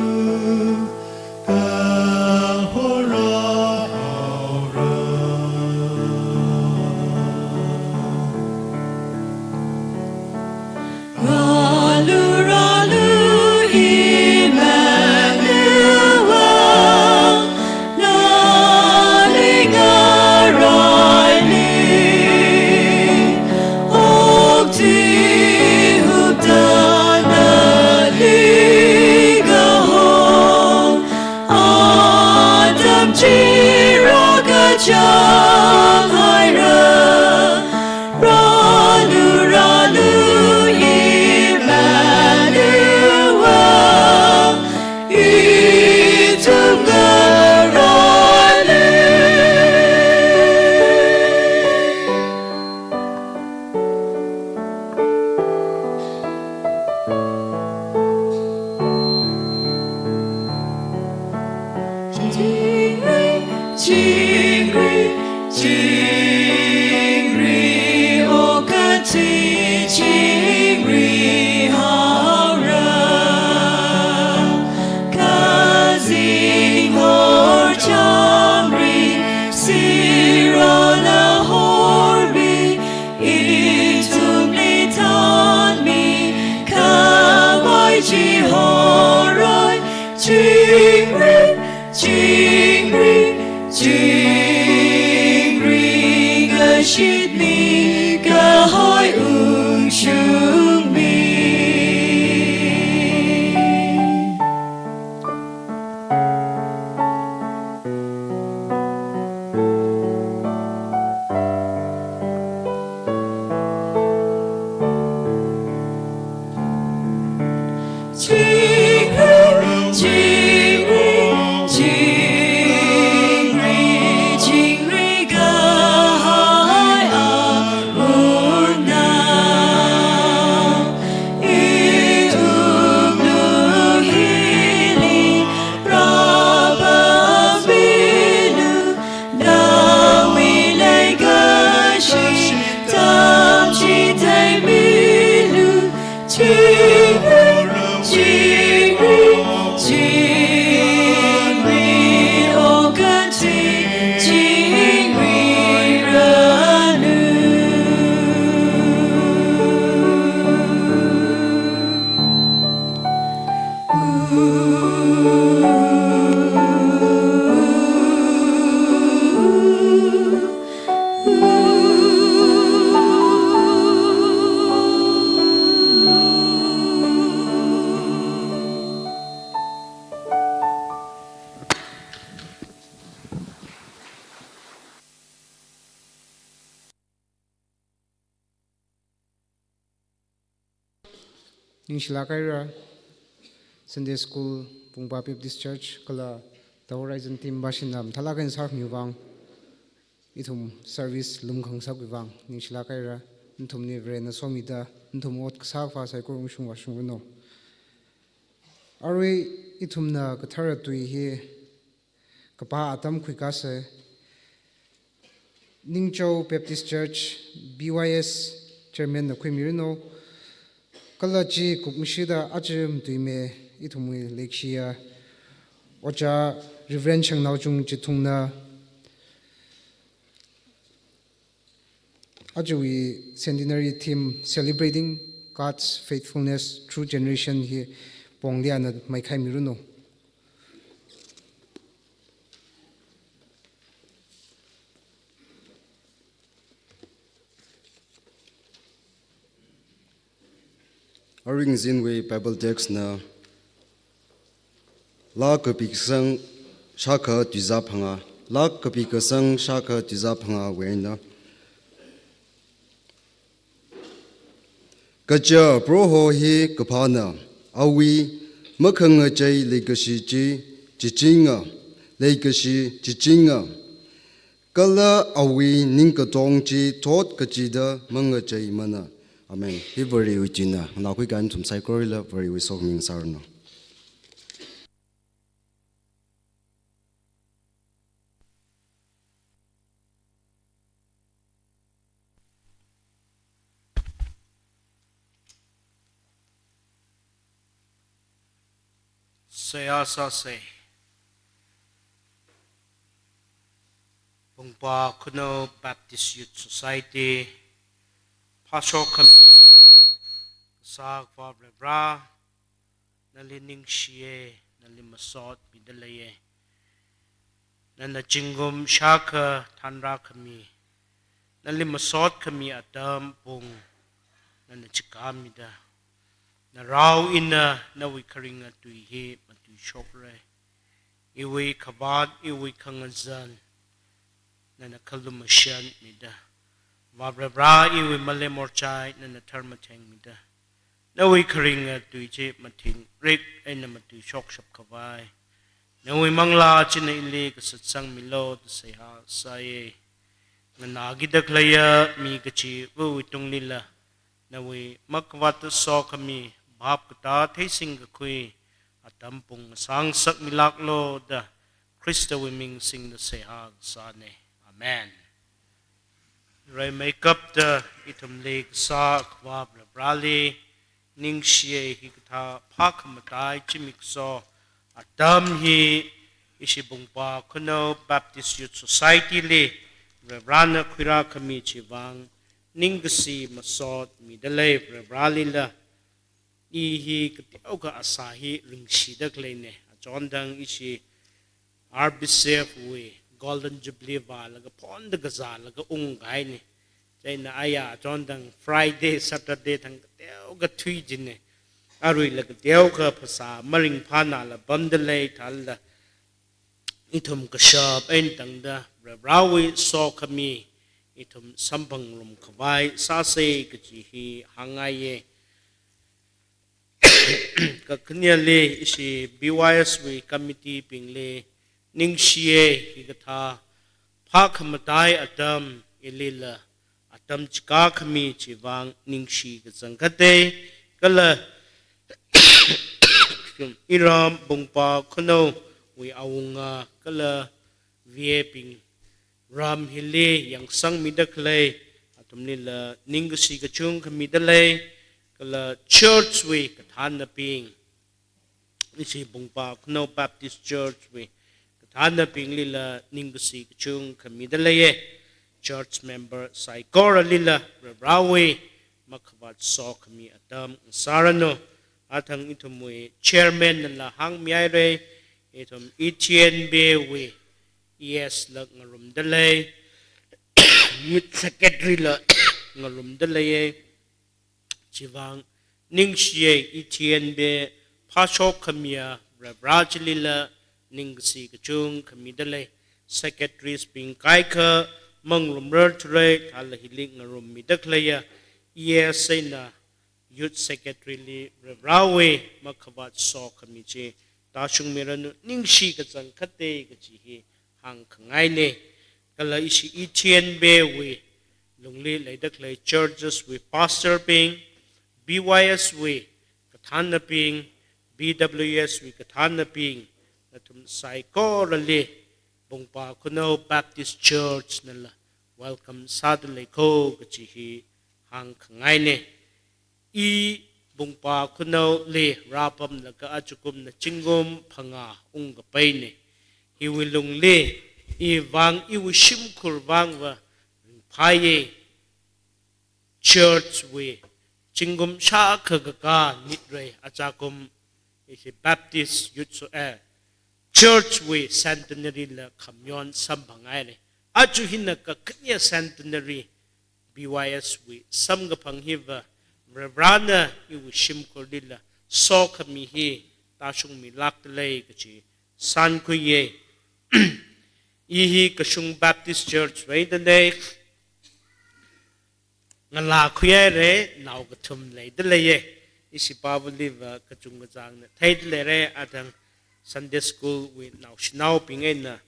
kahora aora. Rālu, rālu, Emmanuel, nali ngaraili, okathui hupta nali kahong, atam chira kachāng haira. Rālu, rālu, Emmanuel, ithum ngaraili. Chingri, chingri, chingri, okathui chingri haora. Kazinghor chāngri, sirana hormi, ithumli thanmi, khavai chihorai, chingri, chingri, chingri, ngashitmi kahai ungshungmi. Chingri, chingri, chingri, chingri kahai aungna, iwui wungnao hili rāpammilu, nawui leikashi tamchitheimilu. Chingri, chingri, chingri, okathui chingri rālu. Ningshilāk haira, Sunday School, Pungpa Baptist Church, kala The Horizon Team bashina mathālāk eina sākhamiwui vang, ithum service lumkhangasakwui vang ningshilāk haira. Nathumli Varena somida, nathum ot kasā akha saikora ungshung vāshungranu. Arui ithumna kathara tui hi kapā atam khuikāsa. Ningchao Baptist Church, B Y S Chairman na khuimiranu. Kala chi kupmashida aja matuimi ithumwui leikashiya Ojā Reverend Shangnaochung Chithungna, ajawui centenary theme, Celebrating God's Faithfulness Through Generation hi Ponglia na maikhamiranu. Aringzinwui Bible text na Laa kapi kasang shākha tuizā phangā. Laa kapi kasang shākha tuizā phangāwui eina. Kaja Proho hi kaphāna, awui Makhangachei leikashi chi chichinga, leikashi chichinga, kala awui ningkatong chi thot kachida mangacheimana. Amen. Hi Varewui china, nganākhui kahai nathum saikorali Varewui sokhami ngasāranu. Seihā sāsa. Pungpa Khunou Baptist Youth Society, phāshok khami kasā Akhava Varivara, nali ningshiya, nali masotmida leiya. Nana zingkum shākha thānrā khami, nali masot khami atam pung nana chikāmida, narao eina nawui kharinga tui hi matuishokra. Iwui khavāt, iwui khangazan nana khalumashanmida, Akhava Varivara, iwui malei morchai nana tharmathengmida, nawui kharinga tui chi mathingrik eina matuishokshap khavai, nawui manglā china ili kasatsangmilu da seihā sāya. Nganākida khaleiya mi kachivawui tunglila nawui makhavāta sokhami, bhap katā theisingkakhui atam pung ngasāngasakmilāklu da Khristawui ming singda seihā kasāna. Amen. Rimeikapta ithumli kasā Akhava Varivarali ningshiya. Hikathā phākhamatai zimiksho atam hi ishi Pungpa Khunou Baptist Youth Society li Varivarana khuirā khami chivang ningkashi masotmida lei. Varivaralila i hi kateokha asā hi ringshida khaleina. Achondang ishi R B C F wui Golden Jubilee vālaga phonda kazālaga ungkahaina. Chieina aya achondang Friday, Saturday thang kateokha thuijina. Aruila kateokha phasā maringphānala pamda lei thālala, ithum kashap eina tangda Varivarawui sokhami ithum samphangngarum khavai sāsa kaji hi hāngngaiya. Kakhaneli ishi B Y S wui committee bingli ningshiya. Hikathā phākhamatai atam ilila atam chikā khami chivang ningshi kachangkhata. Kala iram Pungpa Khunou wui awunga kala V A bing ram hili yangsangmida khalei athumlila ningkashi kachungkha mida lei. Kala church wui kathānnabing, ishi Pungpa Khunou Baptist Church wui kathānnabinglila ningkashi kachungkha mida leiya. Church member saikoralila Varivarawui makhavāt sokhami atam ngasāranu. Athang ithumwui chairman nala hāngmihaira, ithum E T N B wui E S la ngarumda lei, youth secretary la ngarumda leiya. Chivang ningshiya. E T N B phāshok khamiya Varivara chilila ningkashi kachungkha mida lei. Secretaries bing kaikha mangarumrar thurai thālala hili ngarummida khaleiya E S eina youth secretary li Varivarawui makhavāt sokhami chi tāshungmiranu, ningshi kachangkhata kaji hi hāngkhangaina. Kala ishi E T N B wui lungli leida khalei churches wui pastor bing, B Y S wui kathānnabing, B W S wui kathānnabing, nathum saikorali Pungpa Khunou Baptist Church nala welcome sāda leiko kaji hi hāngkhangaina. I Pungpa Khunouli rāpamlaga ajakumna zingkum phangā ungkapaina. Hiwui lungli ivang, iwui shimkhur vangva ringphāya. Church wui zingkum shākha kakā nitrai ajakum ishi Baptist Youth So-, eh, Church wui centenary la khamayon samphanghaira. Aja hina kakhane centenary B Y S wui samkaphang hiva Varivarana iwui shimkhurlila sokhami hi tāshungmilākda lei kaji sānkhuiya. I hi Kashung Baptist Church wui eina dei, ngalā khuihaira, nao kathum leida leiya. Ishi pāvali va kachungkha chāngna theida leira, athang Sunday School wui naoshinaobing eina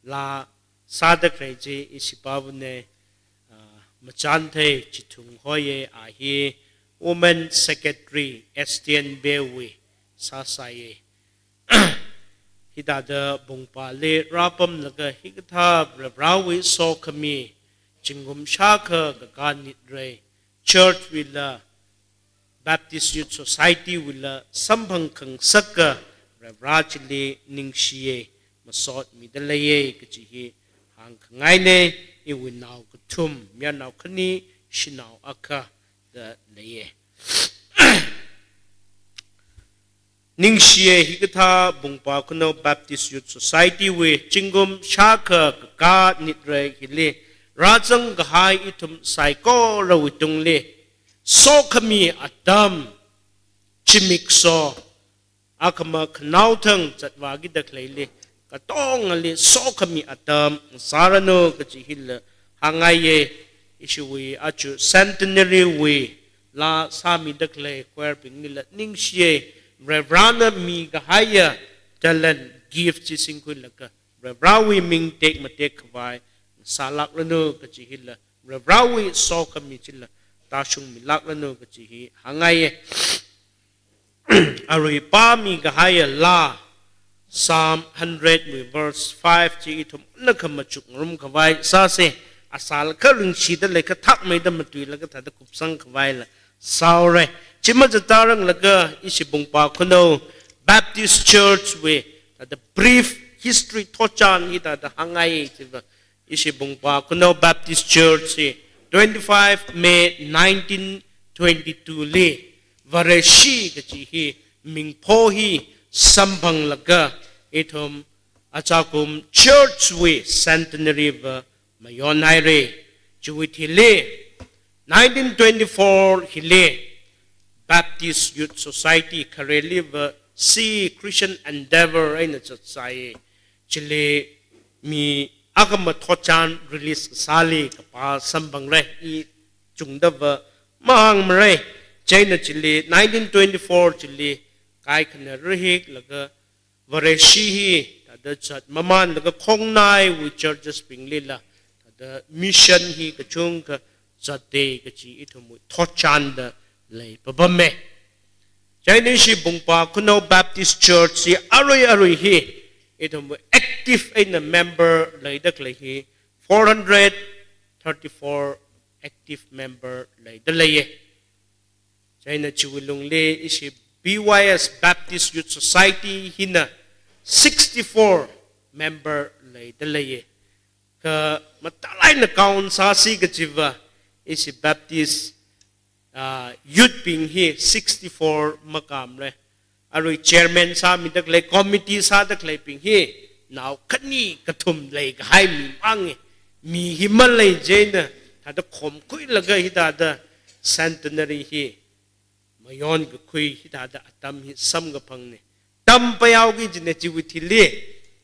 laa sāda khalei chi ishi pāvane, ah, Machānthei Chithung hoiye, a hi Women Secretary S T N B wui sāsāye. Hithāda bungpāli rāpamlaga hikathā Varivarāwui sokhami, zingkum shākha kakā nitrei, church wuila, Baptist Youth Society wuila samphang khangasaka Varivarā chili ningshiye, masotmida leiye kaji hi hāngkhangaine. Iwui nao kathum, mayarnao khani, shanao akha da leiye. Ningshiye hikathā Bungpā Khunou Baptist Youth Society wui zingkum shākha kakā nitrei hili rāzang kahai ithum saikorawui tungli sokhami atam, zimiksho, akhama khanaothang zatvākida khaleili katongali sokhami atam sāranu kaji hila hāngngaiye. Ishiwui aja centenary wui laa sāmida khalei choir binglila ningshiye. Varivarāna mikahaiya talent, gift chi singkhuilaga Varivarāwui ming tekmatek khavai sālākranu kaji hila, Varivarāwui sokhami chila tāshungmilākranu kaji hi hāngngaiye. Arui pāmi kahaiya laa, Psalm hundred wui verse five chi ithumna khamachuk ngarum khavai sāse. Asālakha ringshida leikha thakmeida matuilaga thāda kupsang khavaila sāhaora. Chi mazatranglaga ishi Bungpā Khunou Baptist Church wui thāda brief history thotchan hithāda hāngngaiye chiva, ishi Bungpā Khunou Baptist Church hi twenty-five May nineteen twenty-two li Vareshi kaji hi mingpho hi samphanglaga ithum achakum church wui centenary va mayonhaire. Chiwui thili nineteen twenty-four hili Baptist Youth Society khareli va C Christian Endeavour eina zatsāye. Chili mi akhama thotchan release sāli kapā samphangra, i chungda va mahāngmara. Chieina chili nineteen twenty-four chili kaikhana rahiklaga Vareshi hi thāda zat mamānlaga khongnaiwui churches binglila thāda mission hi kachungkha zatte kaji ithumwui thotchanda leipapame. Chieina ishi Bungpā Khunou Baptist Church hi arui arui hi ithumwui active eina member leida khalei hi four hundred thirty-four active member leida leiye. Chieina chiwui lungli ishi B Y S Baptist Youth Society hina sixty-four member leida leiye. Kha mathālāk eina count sāsi kajiva ishi Baptist, ah, youth bing hi sixty-four makamre. Arui chairman sāmida khalei, committee sāda khaleibing hi nao khani kathum leikahai mi mange. Mi hi malei chieina thāda khomkhuilaga hithāda centenary hi mayonkakhui hithāda atam hi samkaphangne. Tam payao kajine. Chiwui thili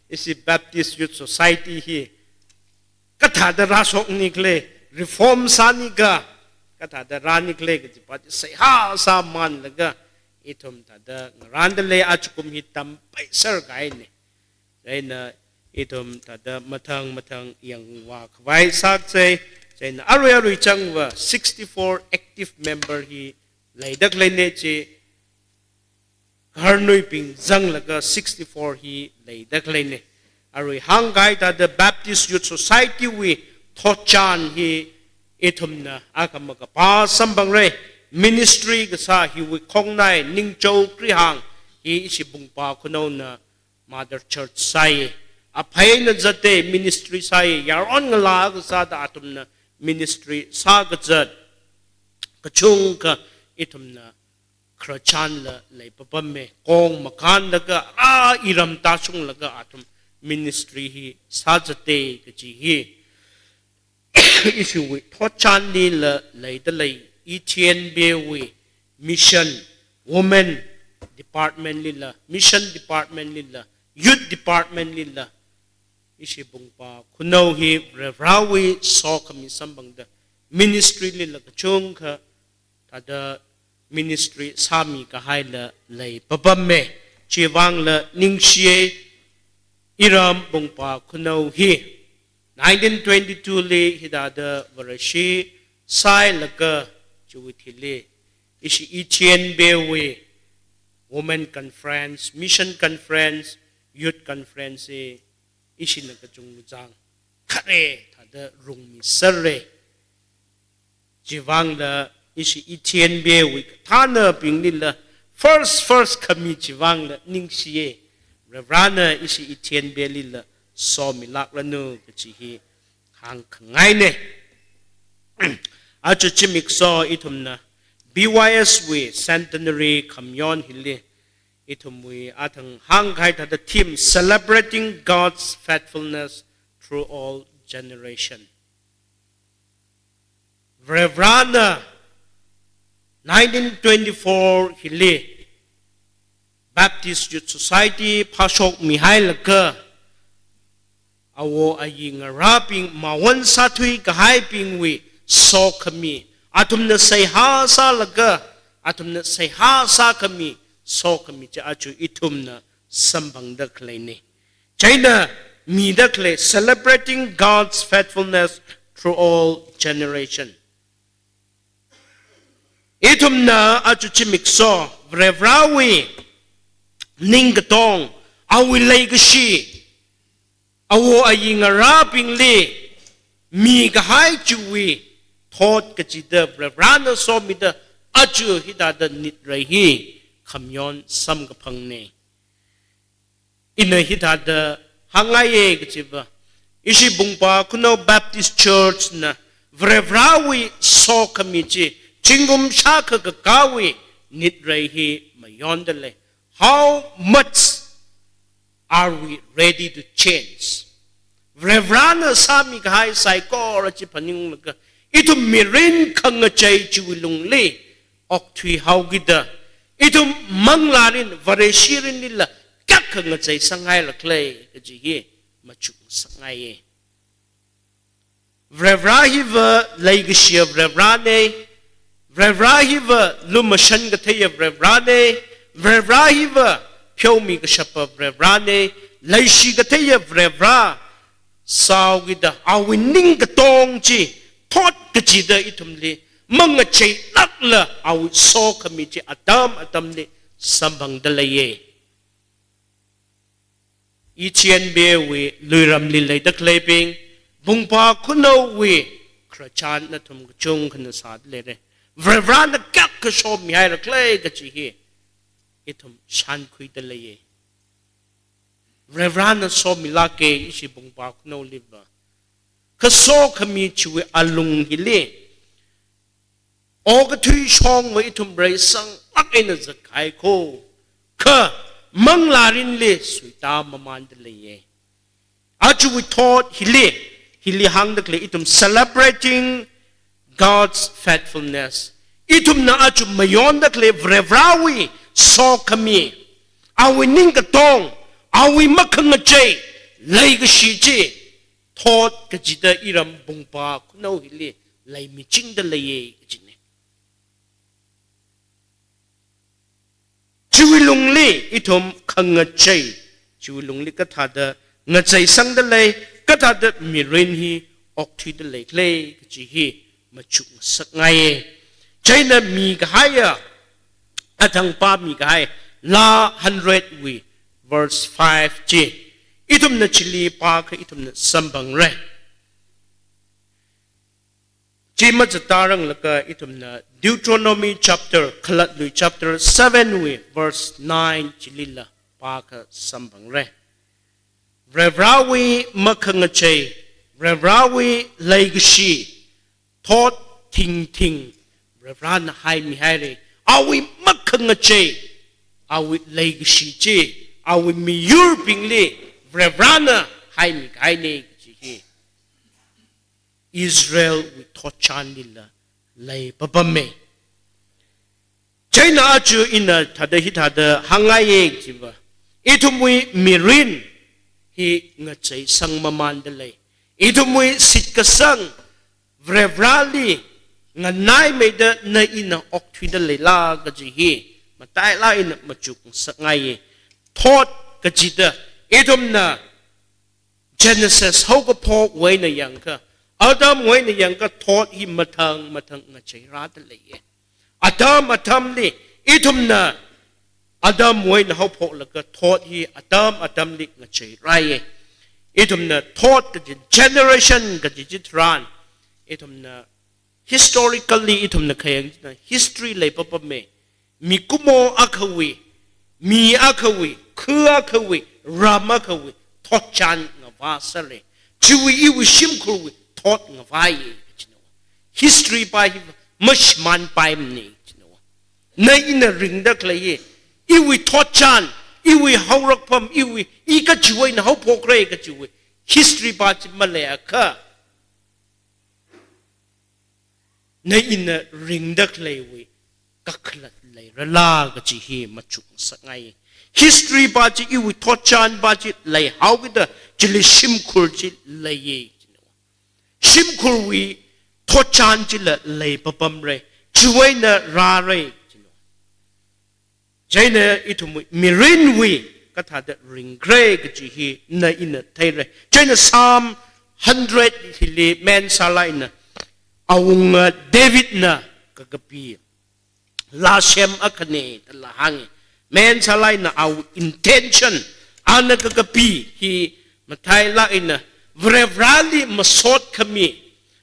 ishi Baptist Youth Society hi kathāda rāshokni khala, reform sāni ka, kathāda rāni khala kajipa chi seihā sāmānlaga ithum thāda ngarānda lei. Ajakum hi tam paiser kahaine. Chieina ithum thāda mathang mathang yangvā khavai sākse. Chieina arui arui changva sixty-four active member hi leida khaleine chi, kaharnuibing zanglaga sixty-four hi leida khaleine. Arui hāngkahai thāda Baptist Youth Society wui thotchan hi ithumna akhama kapā samphangra. Ministry kasā hiwui khongnai Ningchao Krihang hi ishi Bungpā Khunouna mother church sāye. Aphei eina zatte, ministry sāye. Yaron ngalā kasāda athumna ministry sākazat kachungkha ithumna khararchanla leipapame. Kong makānlaga, a, iram tāshunglaga athum ministry hi sāzatte kaji hi ishiwui thotchanlila leida lei. E T N B wui mission, women department lila, mission department lila, youth department lila, ishi Bungpā Khunou hi Varivarāwui sokhami samphangda ministry lila kachungkha thāda ministry sāmi kahaila lei papamme. Chivangla ningshiye, iram Pungpa Khunou hi nineteen twenty-two li hithāda Vareshi sailaga chiwui thili ishi Ethiopiawui Women Conference, Mission Conference, Youth Conference hi ishina kachungkha chang khare thāda rungmi sāre. Chivangla ishi Ethiopiawui kathānabinglila first, first khami chivangla ningshiye. Varivarana ishi Ethiopialila somilākranu kachi hi hāngkhangaine. Aja zimiksho ithumna B Y S wui centenary khamayon hili ithumwui athang hāngkahai thāda theme, Celebrating God's Faithfulness Through All Generation. Varivarana nineteen twenty-four hili Baptist Youth Society phāshokmihailaga awo ayi ngarābing mawon sāthui kahaibingwui sokhami, athumna seihā sālaga, athumna seihā sākhami sokhami chi aja ithumna samphangda khaleine. Chieina mida khalei, Celebrating God's Faithfulness Through All Generation. Ithumna aja zimiksho Varivarawui ningkatong, awui leikashi, awo ayi ngarābingli mikahai chiwui thot kachida Varivarana somida aja hithāda nitrei hi khamayon samkaphangne. Ina hithāda hāngngaiye kachiva, ishi Pungpa Khunou Baptist Church na Varivarawui sokhami chi zingkum shākha kakāwui nitrei hi mayonda lei. How much are we ready to change? Varivarana sāmikahai saikora chi phaninglaga, ithum mirin khangachei chiwui lungli okthuihaokida, ithum manglārin, Vareshirinlila kayākha ngachei sanghailākle kaji hi machuk ngasakngaiye. Varivara hiva leikashiya Varivarane, Varivara hiva lumashan katheiya Varivarane, Varivara hiva pheomi kashapa Varivarane, leishi katheiya Varivara sāhaokida awui ningkatong chi thot kachida ithumli mangacheilākla awui sokhami chi atam atamli samphangda leiye. Ethiopiawui luiramli leida khaleibing, Pungpa Khunouwui khararchan nathum kachungkhana sāda leire. Varivarana kayākha somihailākle kaji hi ithum shānkhuida leiye. Varivarana somilāke ishi Pungpa Khunou liva. Kasokhami chiwui alung hili okathui shongva ithum reisanglāk eina zatkahai ko. Kha manglārinli suitāmamānda leiye. Ajawui thot hili, hili hāngda khalei ithum celebrating God's faithfulness. Ithumna aja mayonda khalei Varivarawui sokhami, awui ningkatong, awui makhangachei leikashi chi thot kachida iram Pungpa Khunou hili leimichingda leiye kajine. Chiwui lungli ithum khangachei, chiwui lungli kathāda ngacheisangda lei, kathāda mirin hi okthuida leikhala kaji hi machuk ngasakngaiye. Chieina mikahaiya, athang pāmikahai, Laa hundred wui verse five chi ithumna chili pākha ithumna samphangra. Chi mazatranglaga ithumna Deuteronomy chapter, Khalatlui chapter seven wui verse nine chilila pākha samphangra. Varivarawui makhangachei, Varivarawui leikashi, thot thingthing, Varivarana haimihaira. Awui makhangachei, awui leikashi chi, awui miyurbingli Varivarana haimikahaina kaji hi Israelwui thotchanlila leipapama. Chieina aja ina thāda hithāda hāngngaiye chiva, ithumwui mirin hi ngacheisangmamānda lei. Ithumwui shitkasang Varivarali nganaimeida na ina okthuida leila kaji hi, matailāk eina machukngasakngaiya. Thought kachida, ithumna Genesis haokaphokwui eina yangakha, Adamwui eina yangakha thought hi mathang mathang ngacheirāda leiya. Atam atamli, ithumna Adamwui eina haophoklaga thought hi atam atamli ngacheirāya. Ithumna thought kaji, generation kaji chitharan, ithumna historically ithumna khayang china history leipapama. Mikumo akhawui, mi akhawui, khu akhawui, ram akhawui thotchan ngavāsāra. Chiwui iwui shimkhurwui thot ngavāya, china. History pa hi mashimānpaimana, china. Na ina ringda khalei hi, iwui thotchan, iwui haorakpham, iwui, i kachiwui eina haophokra kachiwui history pa chi maleiakha, na ina ringda khaleiwui kakhalat leirala kaji hi machukngasakngai. History pa chi, iwui thotchan pa chi leihaokida chili shimkhur chi leiya. Shimkhurwui thotchan chila leipapamra. Chiwui eina rāra. Chieina ithumwui mirinwui kathāda ringkhala kaji hi na ina theira. Chieina Psalm hundred hili main sālāk eina awunga Davidna kakapi lāsem akhana da laa hānga. Main sālāk eina awui intention, ana kakapi hi matailāk eina Varivarali masot khami,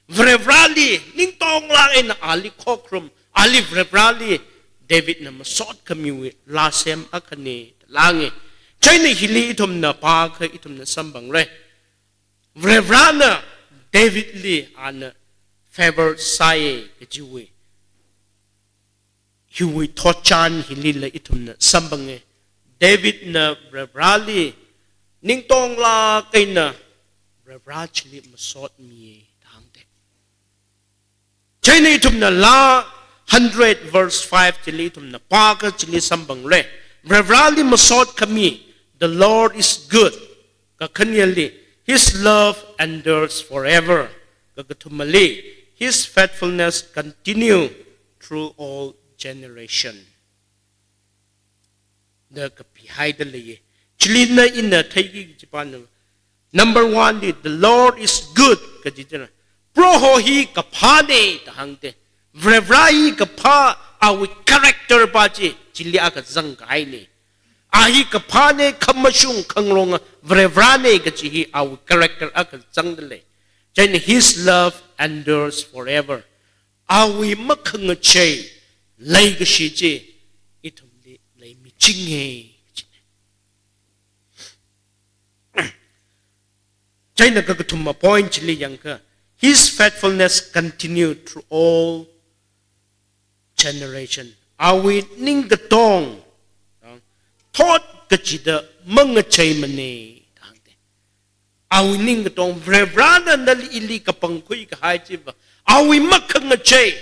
Varivarali ningtonglāk eina ali khokharum, ali Varivarali Davidna masot khamiwui lāsem akhana da laa hānga. Chieina hili ithumna pākha ithumna samphangra. Varivarana Davidli ana favor sāya kajiwui, hiwui thotchan hilila ithumna samphanga. Davidna Varivarali ningtonglāk eina Varivara chili masot miya da hāngda. Chieina ithumna Laa hundred verse five chili ithumna pākha chili samphangra. Varivarali masot khami, "The Lord is good." Kakhaneli, "His love endures forever." Kakathumali, "His faithfulness continue through all generation." Da kapihaida leiya. Chili na ina theiki kaji pana, number one li, "The Lord is good," kaji china. Proho hi kaphāna da hāngda. Varivara hi kaphā, awui character pa chi chili akha zangkahaina. A hi kaphāna, khamashung khangaronga Varivarana kaji hi awui character akha zangda lei. Chieina, "His love endures forever." Awui makhangachei leikashi chi ithumli leimichinga. Chieina kakathuma point chili yangakha, "His faithfulness continue through all generation." Awui ningkatong thot kachida mangacheimana da hāngda. Awui ningkatong, Varivarana nali ili kapangkhui kahai chiva, awui makhangachei,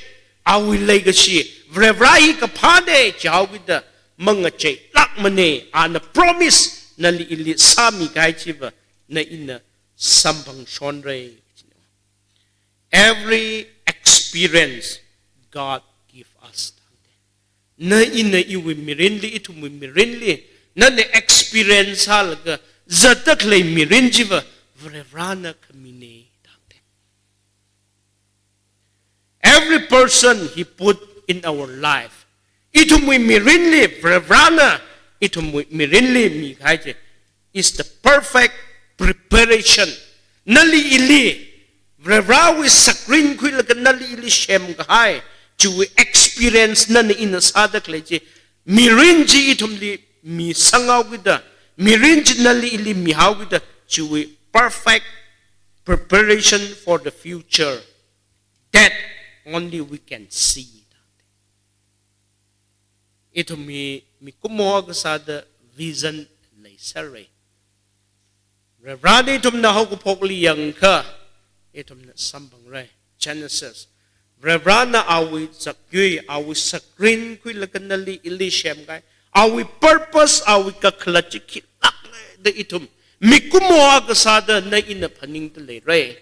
awui leikashi, Varivara hi kaphāna jihaokida mangacheilākmana, ana promise nali ili sāmi kahai chiva, na ina samphangshonra. Every experience God give us. Na ina iwui mirinli, ithumwui mirinli, nana experience sālaga zatda khalei mirin chiva Varivarana khamina da hāngda. Every person He put in our life, ithumwui mirinli, Varivarana ithumwui mirinli mikahai chi is the perfect preparation. Nali ili, Varivarawui sakrin khuilaga nali ili semkahai, chiwui experience nana ina sāda khalei chi, mirin chi ithumli misanghaokida, mirin chi nali ili mihaokida, chiwui perfect preparation for the future that only we can see. Ithum hi mikumo akha sāda vision leisāra. Varivarana ithumna haokaphokli yangakha, ithumna samphangra. Genesis. Varivarana awui zakyui, awui sakrin khuilaga nali ili semkahai, awui purpose, awui kakhalat chi khilākla da ithum mikumo akha sāda na ina phaningda leira.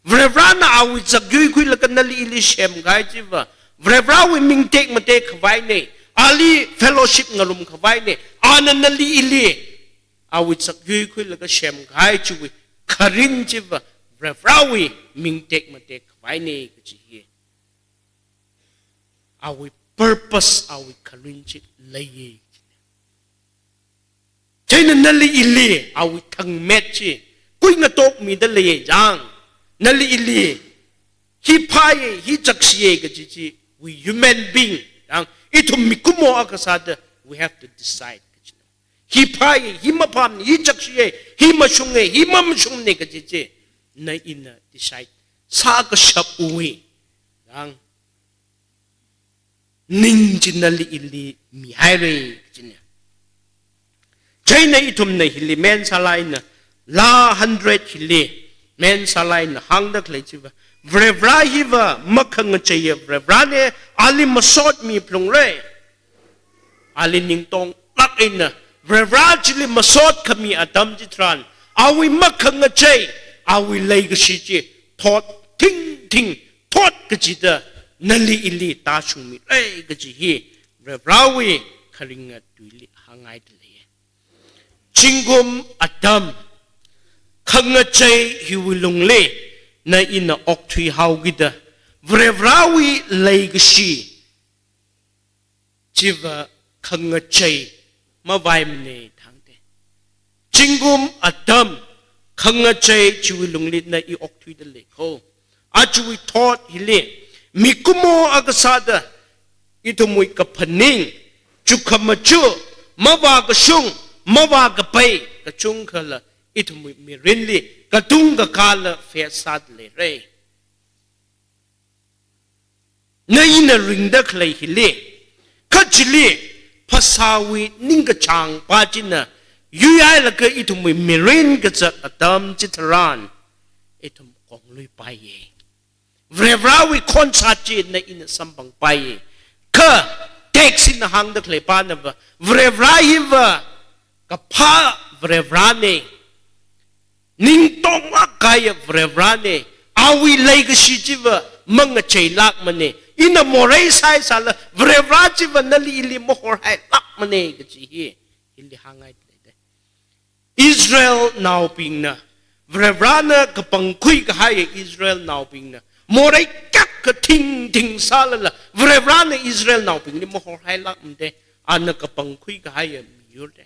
Varivarana awui zak yuikhuilaga nali ili semkahai chiva, Varivarawui ming tekmatek khavaina, ali fellowship ngarumkhavaina, ana nali ili awui zak yuikhuilaga semkahai chiwui kharing chiva, Varivarawui ming tekmatek khavaina kaji hi. Awui purpose, awui kharing chi leiya. Chieina nali ili awui thangmet chi kuingatokmida leiya jang, nali ili hi phāya, hi chakshiya kaji chi, we human being, jang, ithum mikumo akha sāda, we have to decide kaji. Hi phāya, hi maphāmana, hi chakshiya, hi mashunga, hi mamashungmana kaji chi, na ina decide sākashapwui, jang, ning chi nali ili mihaira kajina. Chieina ithumna hili main sālāk eina, laa hundred hili main sālāk eina hāngda khalei chiva, Varivara hiva makhangacheiya Varivarana, ali masotmi phalungra. Ali ningtonglāk eina Varivara chili masot khami atam chitharan, awui makhangachei, awui leikashi chi thot thingthing, thot kachida nali ili tāshungmira kaji hi Varivarawui kharinga tuili hāngngaida leiya. Zingkum atam khangachei hiwui lungli na ina okthuihaokida, Varivarawui leikashi chiva khangachei mavaimana thangte. Zingkum atam khangachei chiwui lungli na i okthuida lei kho. Ajawui thot hili, mikumo akha sāda, ithumwui kaphaning, chukhamachu, mavākashung, mavākapai, kachungkhala ithumwui mirinli katung kakāla face sāda leira. Na ina ringda khalei hili, kha chili phasāwui ningkachāngpa china yuihailaga ithumwui mirin kazat atam chitharan, ithum kongluipaiya. Varivarawui khonshat chi na ina samphangpaiya. Kha text hina hāngda khaleipanava, Varivara hiva kaphā Varivarana, ningtonglāk kahaiya Varivarana, awui leikashi chiva mangacheilākmana, ina morei sāhaisāla Varivara chiva nali ili mahorhailākmana kaji hi hili hāngngaida leida. Israelnaobingna, Varivarana kapangkhui kahaiya Israelnaobingna morei kayākha thingthing sālala, Varivarana Israelnaobingli mahorhailākmada, ana kapangkhui kahaiya miyurda.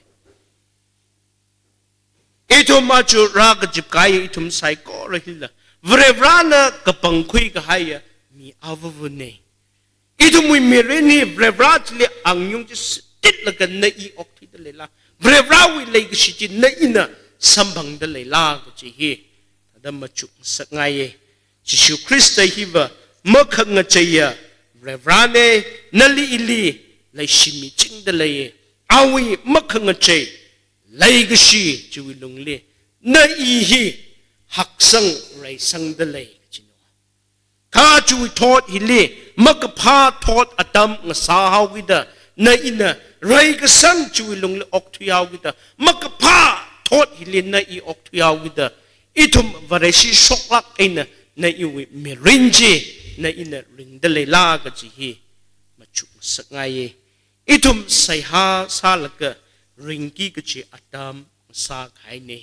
Ithum aja rākazip kahaiya ithum saikora hila, Varivarana kapangkhui kahaiya mi avavana. Ithumwui mirin hi Varivara chili angayung chi sititlaga na i okthuida leila, Varivarawui leikashi chi na ina samphangda leila kaji hi thāda machukngasakngaiya. Jishu Khrista hiva makhangacheiya Varivarana, nali ili leishi michingda leiya. Awui makhangachei leikashi chiwui lungli na i hi haksang reisangda lei kajina. Kha chiwui thot hili makaphā thot atam ngasāhaokida, na ina reikasang chiwui lungli okthuihaokida, makaphā thot hili na i okthuihaokida, ithum Vareshi shoklāk eina na iwui mirin chi na ina ringda leila kaji hi machukngasakngaiya. Ithum seihā sālaga ringki kachi atam sākahaina.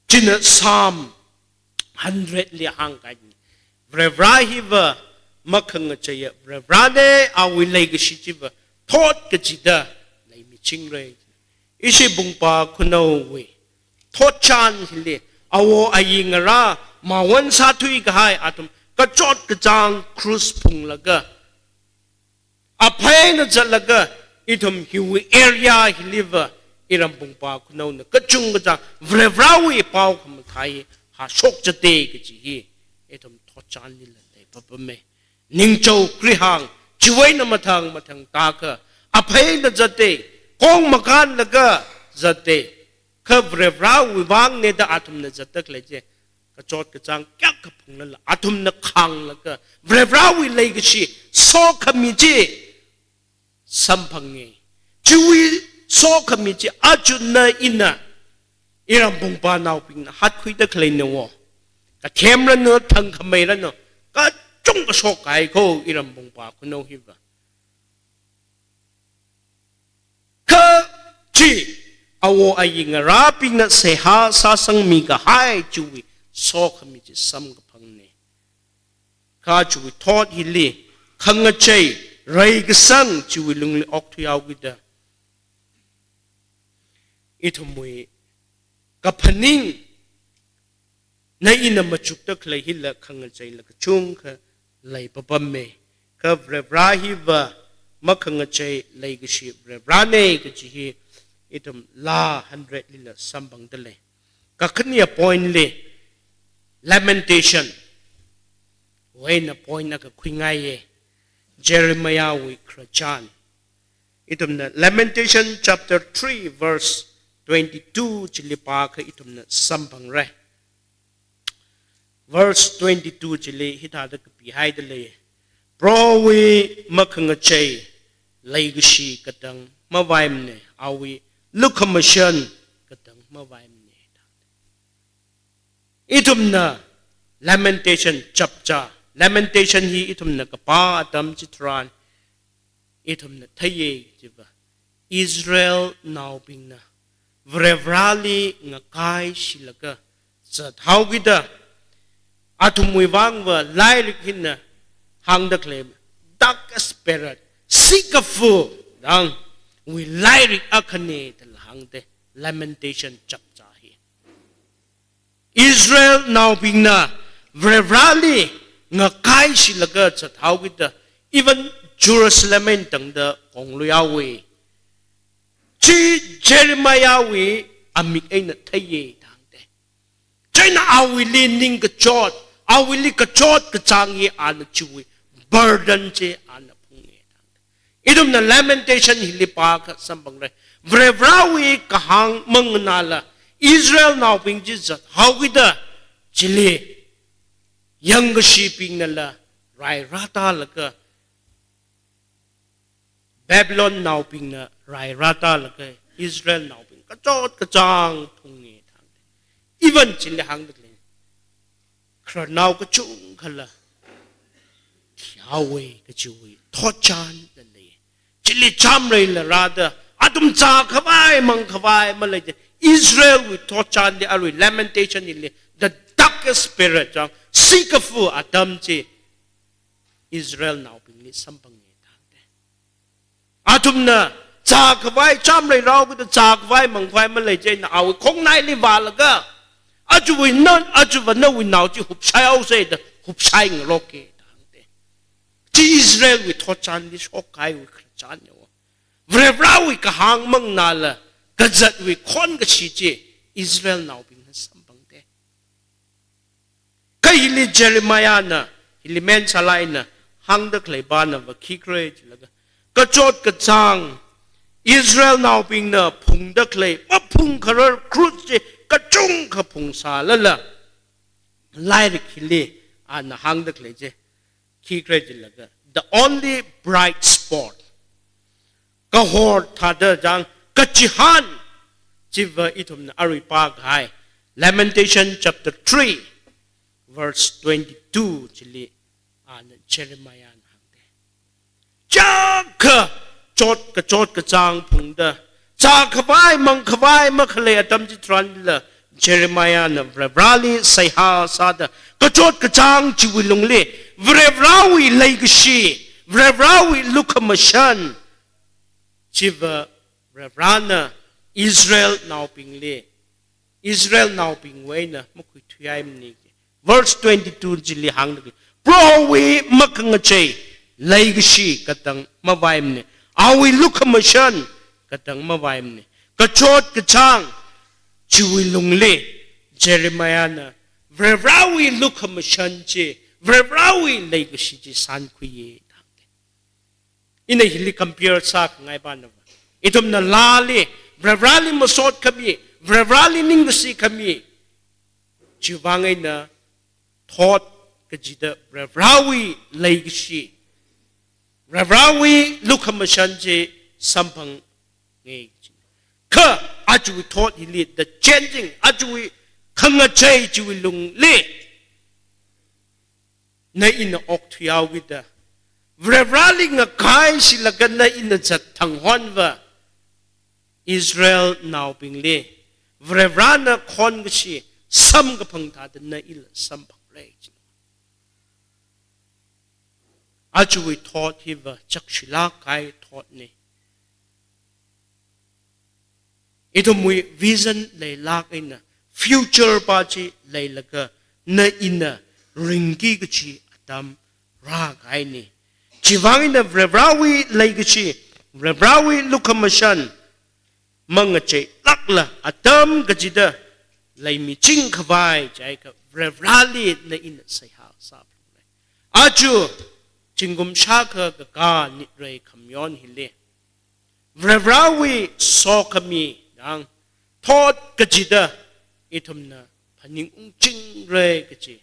China Psalm hundred li hāngkahaina. Varivara hiva makhangacheiya Varivarana, awui leikashi chiva thot kachida leimichingra. Ishi Pungpa Khunaowui thotchan hili, awo ayi ngarā mawon sāthui kahai athum kachot kachāng krus phunglaga, aphei eina zatlaga, ithum hiwui area hiliva iram Pungpa Khunaona kachungkha chang Varivarawui pao khamathā hi hāshok chate kaji hi ithum thotchanlila leipapama. Ningchao Krihāng chiwui eina mathang mathang tākha aphei eina zate, kong makānlaga zate, kha Varivarawui vangna da athumna zatda khalei chi, kachot kachāng kayākha phunglala athumna khānglaga Varivarawui leikashi sokhami chi samphanga. Chiwui sokhami chi aja na ina iram Pungpanaobingna hatkhuida khaleina wo. Athemranu, thangkhameiranu, kachungkha shokkahai ko iramvung pākhanao hiva. Kha chi awo ayi ngarābingna seihā sāsangmi kahai chiwui sokhami chi samkaphangna. Kha chiwui thot hili khangachei reikasang chiwui lungli okthuihaokida, ithumwui kaphaning na ina machukda khalei hila khangacheila kachungkha leipapamme. Kha Varivarā hiva makhangachei leikashi Varivarāna kaji hi ithum laa hundred lila samphangda lei. Kakhane point li Lamentation wui eina point akha khuingaiya. Jeremiahwui khararchan. Ithumna Lamentation chapter three verse twenty-two chili pākha ithumna samphangra. Verse twenty-two chili hithāda kapihaida lei. Prohowui makhangachei leikashi katang mavaimana, awui lukhamashan katang mavaimana. Ithumna Lamentation chapcha, Lamentation hi ithumna kapā atam chitharan ithumna theiya chiva, Israelnaobingna Varivarāli ngakaishilaga zathaokida, athumwui vangva lairik hina hāngda khalei dark spirit, sikafu dangwui lairik akhana dala hāngda, Lamentation chapcha hi. Israelnaobingna Varivarāli ngakaishilaga zathaokida, even Jerusalem eina tangda kongluihaowa. Chi Jeremiahwui amik eina theiya da hāngda. Chieina awuili ningkachot, awuili kachot kachāng hi ana chiwui burden chi ana phunga da hāngda. Ithumna Lamentation hili pākha samphangra. Varivarāwui kahāng manganāla Israelnaobing chi zathaokida, chili yangkashibingnala rai rātālaga, Babylonnaobingna rai rātālaga Israelnaobing kachot kachāng phunga da hāngda. Even chili hāngda lei, khararnao kachungkhala thihaowa kajiwui thotchan da lei. Chili chāmreila rāda, athum zākhavai mangkhavai maleida, Israelwui thotchanli arui Lamentation hili the darkest period chang, sikafu atam chi Israelnaobingli samphanga da hāngda. Athumna zākhavai chāmrei rāhaokida zākhavai mangkhavai malei chieina awui khongnaili vālaga, achuwui na, achuva nawui nao chi hupshaihaosa da hupshaingaroka da hāngda. Chi Israelwui thotchanli shokkahaiwui khararchanna. Varivarāwui kahāng manganāla kazatwui khonkashi chi Israelnaobingna samphangda. Kha hili Jeremiahna, hili main sālāk eina hāngda khalei pānava khikhala jilaga, kachot kachāng Israelnaobingna phungda khalei maphung kharar krush chi kachungkha phungsālala, lairik hili ana hāngda khalei chi khikhala jilaga, the only bright spot, kahor thāda chang kachihān chiva ithumna arui pākahai Lamentation chapter three verse twenty-two chili ana Jeremiahna hāngda. Chākha chot kachot kachāng phungda, zākhavai mangkhavai makhalei atam chitharanla Jeremiahna Varivarāli seihā sāda, kachot kachāng chiwui lungli Varivarāwui leikashi, Varivarāwui lukhamashan chiva Varivarāna Israelnaobingli, Israelnaobingwui eina makhuithuihaimana. Verse twenty-two chili hāngda, Prohowui makhangachei leikashi katang mavaimana, awui lukhamashan katang mavaimana. Kachot kachāng chiwui lungli Jeremiahna Varivarāwui lukhamashan chi, Varivarāwui leikashi chi sānkhuiya da hāngda. Ina hili compare sākhangai pānava, ithumna laali, Varivarāli masot khami, Varivarāli ningkashi khami, chiwui vang eina thot kachida Varivarāwui leikashi, Varivarāwui lukhamashan chi samphang ngai. Kha achuwui thot hili, the changing, achuwui khangachei chiwui lungli, na ina okthuihaokida, Varivarali ngakaishilaga na ina zat thanghonva Israelnaobingli Varivarana khonkashi samkaphang thāda na ila samphangrai. Ajawui thot hiva chakshilāk kahai thotna. Ithumwui vision leilāk eina future pa chi leilaga na ina ringki kachi atam rākahaina. Chivang eina Varivarawui leikashi, Varivarawui lukhamashan mangacheilākla atam kachida leimiching khavai jiakha Varivarali na ina seihā sāphalungra. Aja zingkum shākha kakā nitrei khamayon hili Varivarawui sokhami dang thot kachida ithumna phaning ungchingra kachi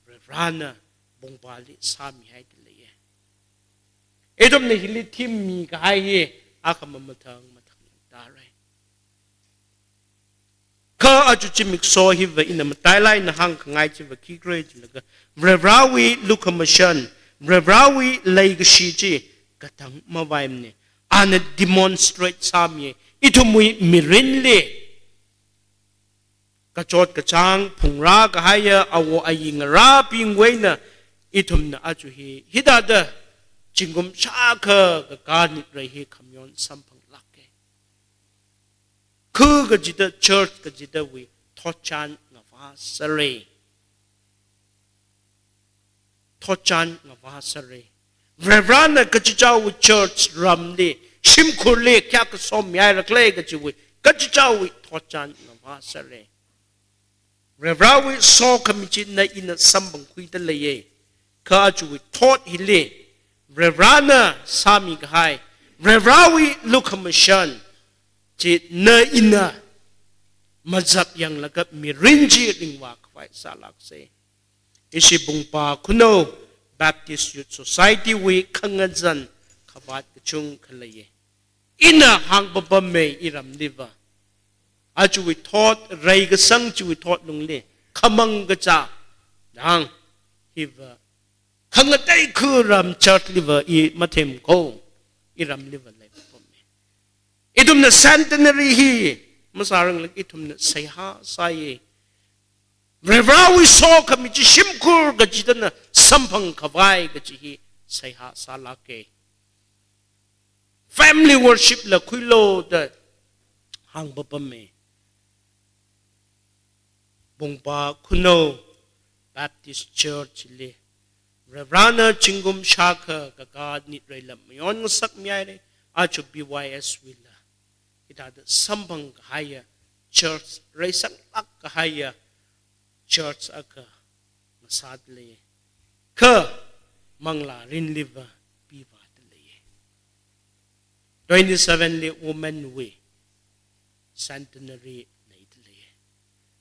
Varivarana pongpali sāmihaida leiya. Ithumna hili theme mikahai hi akha mamathang mathang tara. Kha aja zimiksho hiva ina matailāk eina hāngkhangai chiva khikhala jilaga, Varivarawui lukhamashan, Varivarawui leikashi chi katang mavaimana. Ana demonstrate sāmiya ithumwui mirinli. Kachot kachāng phungrā kahaiya awo ayi ngarābingwui eina ithumna aja hi hithāda zingkum shākha kakā nitrei hi khamayon samphanglāka. Khu kachida, church kachidawui thotchan ngavāsāra. Thotchan ngavāsāra. Varivarana kachichāwui church ramli, shimkhurli kayākha somihairakhala kachiwui kachichāwui thotchan ngavāsāra. Varivarawui sokhami chi na ina samphangkhuida leiya. Kha ajawui thot hili Varivarana sāmikahai Varivarawui lukhamashan chi na ina mazapyanglaga mirin chi ringvā khavai sālāksa. Ishi Bungpa Khunou Baptist Youth Society wui khangazan khavāt kachungkha leiya. Ina hāngpapamma iramliva. Ajawui thot, reikasang chiwui thot lungli khamang kachā dang hiva khangatei khu ram church liva i mathemko, iramliva leipapamma. Ithumna centenary hi masāranglaga ithumna seihā sāya. Varivarawui sokhami chi shimkhur kachidana samphang khavai kachi hi seihā sālāka. Family worship la khuilu da hāngpapamma. Bungpa Khunou Baptist Church li Varivarana zingkum shākha kakā nitrei lam mayon ngasakmihaira, aja B Y S wui la hithāda samphang kahaiya church, reisanglāk kahaiya church akha ngasāda lei. Kha manglā rinliva pivāda lei. Twenty-seven li women wui centenary leida lei.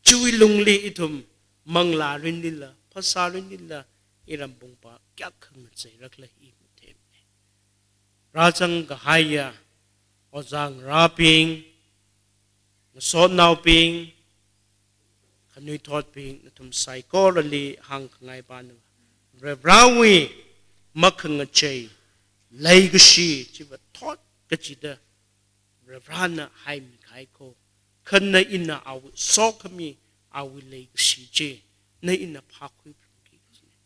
Chiwui lungli ithum manglā rinlila, phasā rinlila, iram Bungpa kayākha ngacheirakhala i mathemma. Rāzang kahaiya ojā ngarābing, ngasotnaobing, khanuithotbing, nathum saikorali hāngkhangai pana, Varivarawui makhangachei leikashi chiva thot kachida Varivarana haimikahai ko. Kha na ina awui sokhami, awui leikashi chi na ina phākhuiphalungki kachina.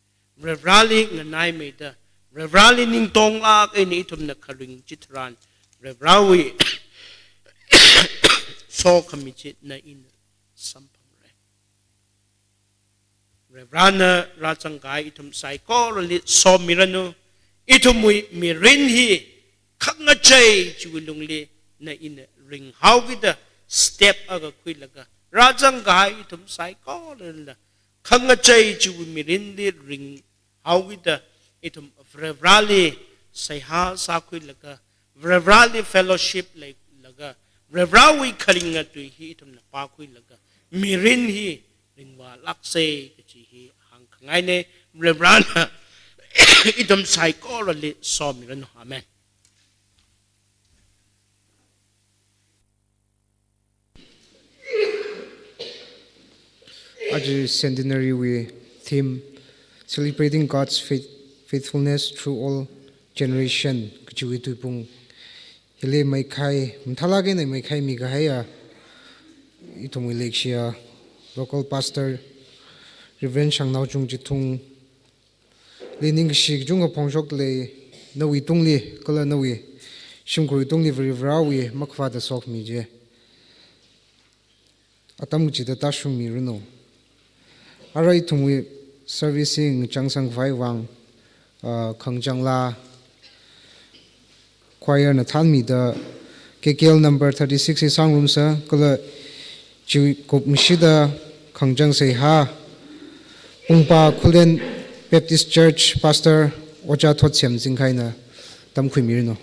Varivarali nganaimeida, Varivarali ningtonglāk eina ithumna kharing chitharan, Varivarawui sokhami chi na ina samphangra. Varivarana rāzang kahai ithum saikorali somiranu. Ithumwui mirin hi khangachei chiwui lungli na ina ringhaokida step akha khuilaga, rāzang kahai ithum saikoralila khangachei chiwui mirinli ringhaokida ithum Varivarali seihā sākhuilaga, Varivarali fellowship leilaga, Varivarawui kharinga tui hi ithumna pākhuilaga, mirin hi ringvālāksa kachi hi hāngkhangaina. Varivarana ithum saikorali somiranu. Amen. Aja centenary wui theme Celebrating God's faith, faithfulness through all generation kajiwui tuipung hili maikhai, mathālāk eina maikhai mikahaiya ithumwui leikashiya local pastor Reverend Shangnao Chungchithungli ningkashi kachungkha phongshokli, nawui tungli kala nawui shimkhurwui tungli Varivarāwui makhavāta sokhami chi atam kachida tāshungmiranu. Ara ithumwui service hi ngachangsangkhavai vang, ah, Khangchang Laa choir na thānmida K K L number thirty-six hi sāngarumsa, kala chi kupngashida Khangchang Seihā, Pungpa Khullen Baptist Church Pastor Ojā Thotchem Zingkhaina tamkhuimiranu.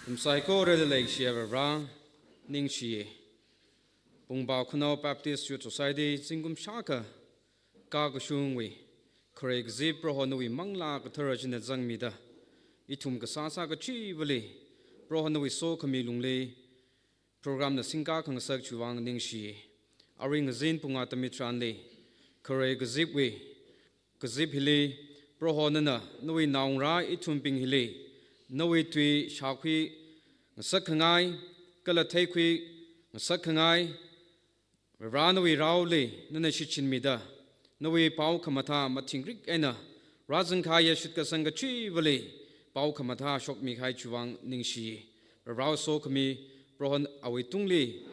Ithum saikorali leikashiya Varivara, ningshiya. Pungpa Khunao Baptist Youth Society zingkum shākha kakashungwui, khare kazip Proho nawui Manglā Kathara china zangmida, ithum kasāsā kachivali Proho nawui sokhami lungli program na singkakhangasak chiwui vang ningshi. arui ngazin pung atam hitharanli, kharei kazipwui, kazip hili, Proho nana nawui naongarā ithumbing hili nawui tui shākhui ngasakkhangai, kala theikhui ngasakkhangai, Vare nawui raoli nana shichinmida, nawui pao khamathā mathingrik eina rāzangkahaiya shitkasang kachivali pao khamathā shokmikahai chiwui vang ningshi. Vare sokhami Proho awui tungli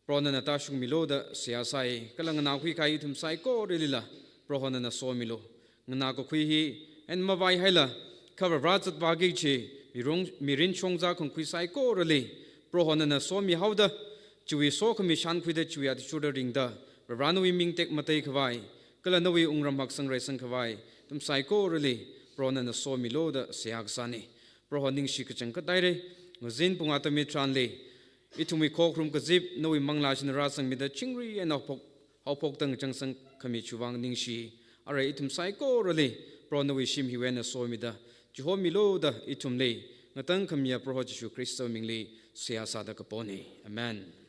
Proho nana tāshungmilu da seihā sai, kala nganākhui kahai ithum saikoralila Proho nana somilu. Nganākakhui hi eina mavaihaila, kha Vare zatvāki kachi mirong, mirin shongza khangkhui saikorali Proho nana somihaoda, chiwui sokhami shānkhuida chiwui athishurda ringda, Vare nawui ming tekmateikhavai, kala nawui wungram haksang reisangkhavai ithum saikorali Proho nana somilu da seihā kasāni. Proho ningshi kachangkhat haira, ngazin pung atam hitharanli ithumwui khokharum kazip nawui manglā china rāzangmida chingri eina haophok, haophokda ngachangsangkhami chiwui vang ningshi. Arui ithum saikorali Proho nawui shim hiwui eina somida chihomilu da ithumli ngatangkhamiya Proho Jishu Khristawui mingli seihā sāda kapona. Amen.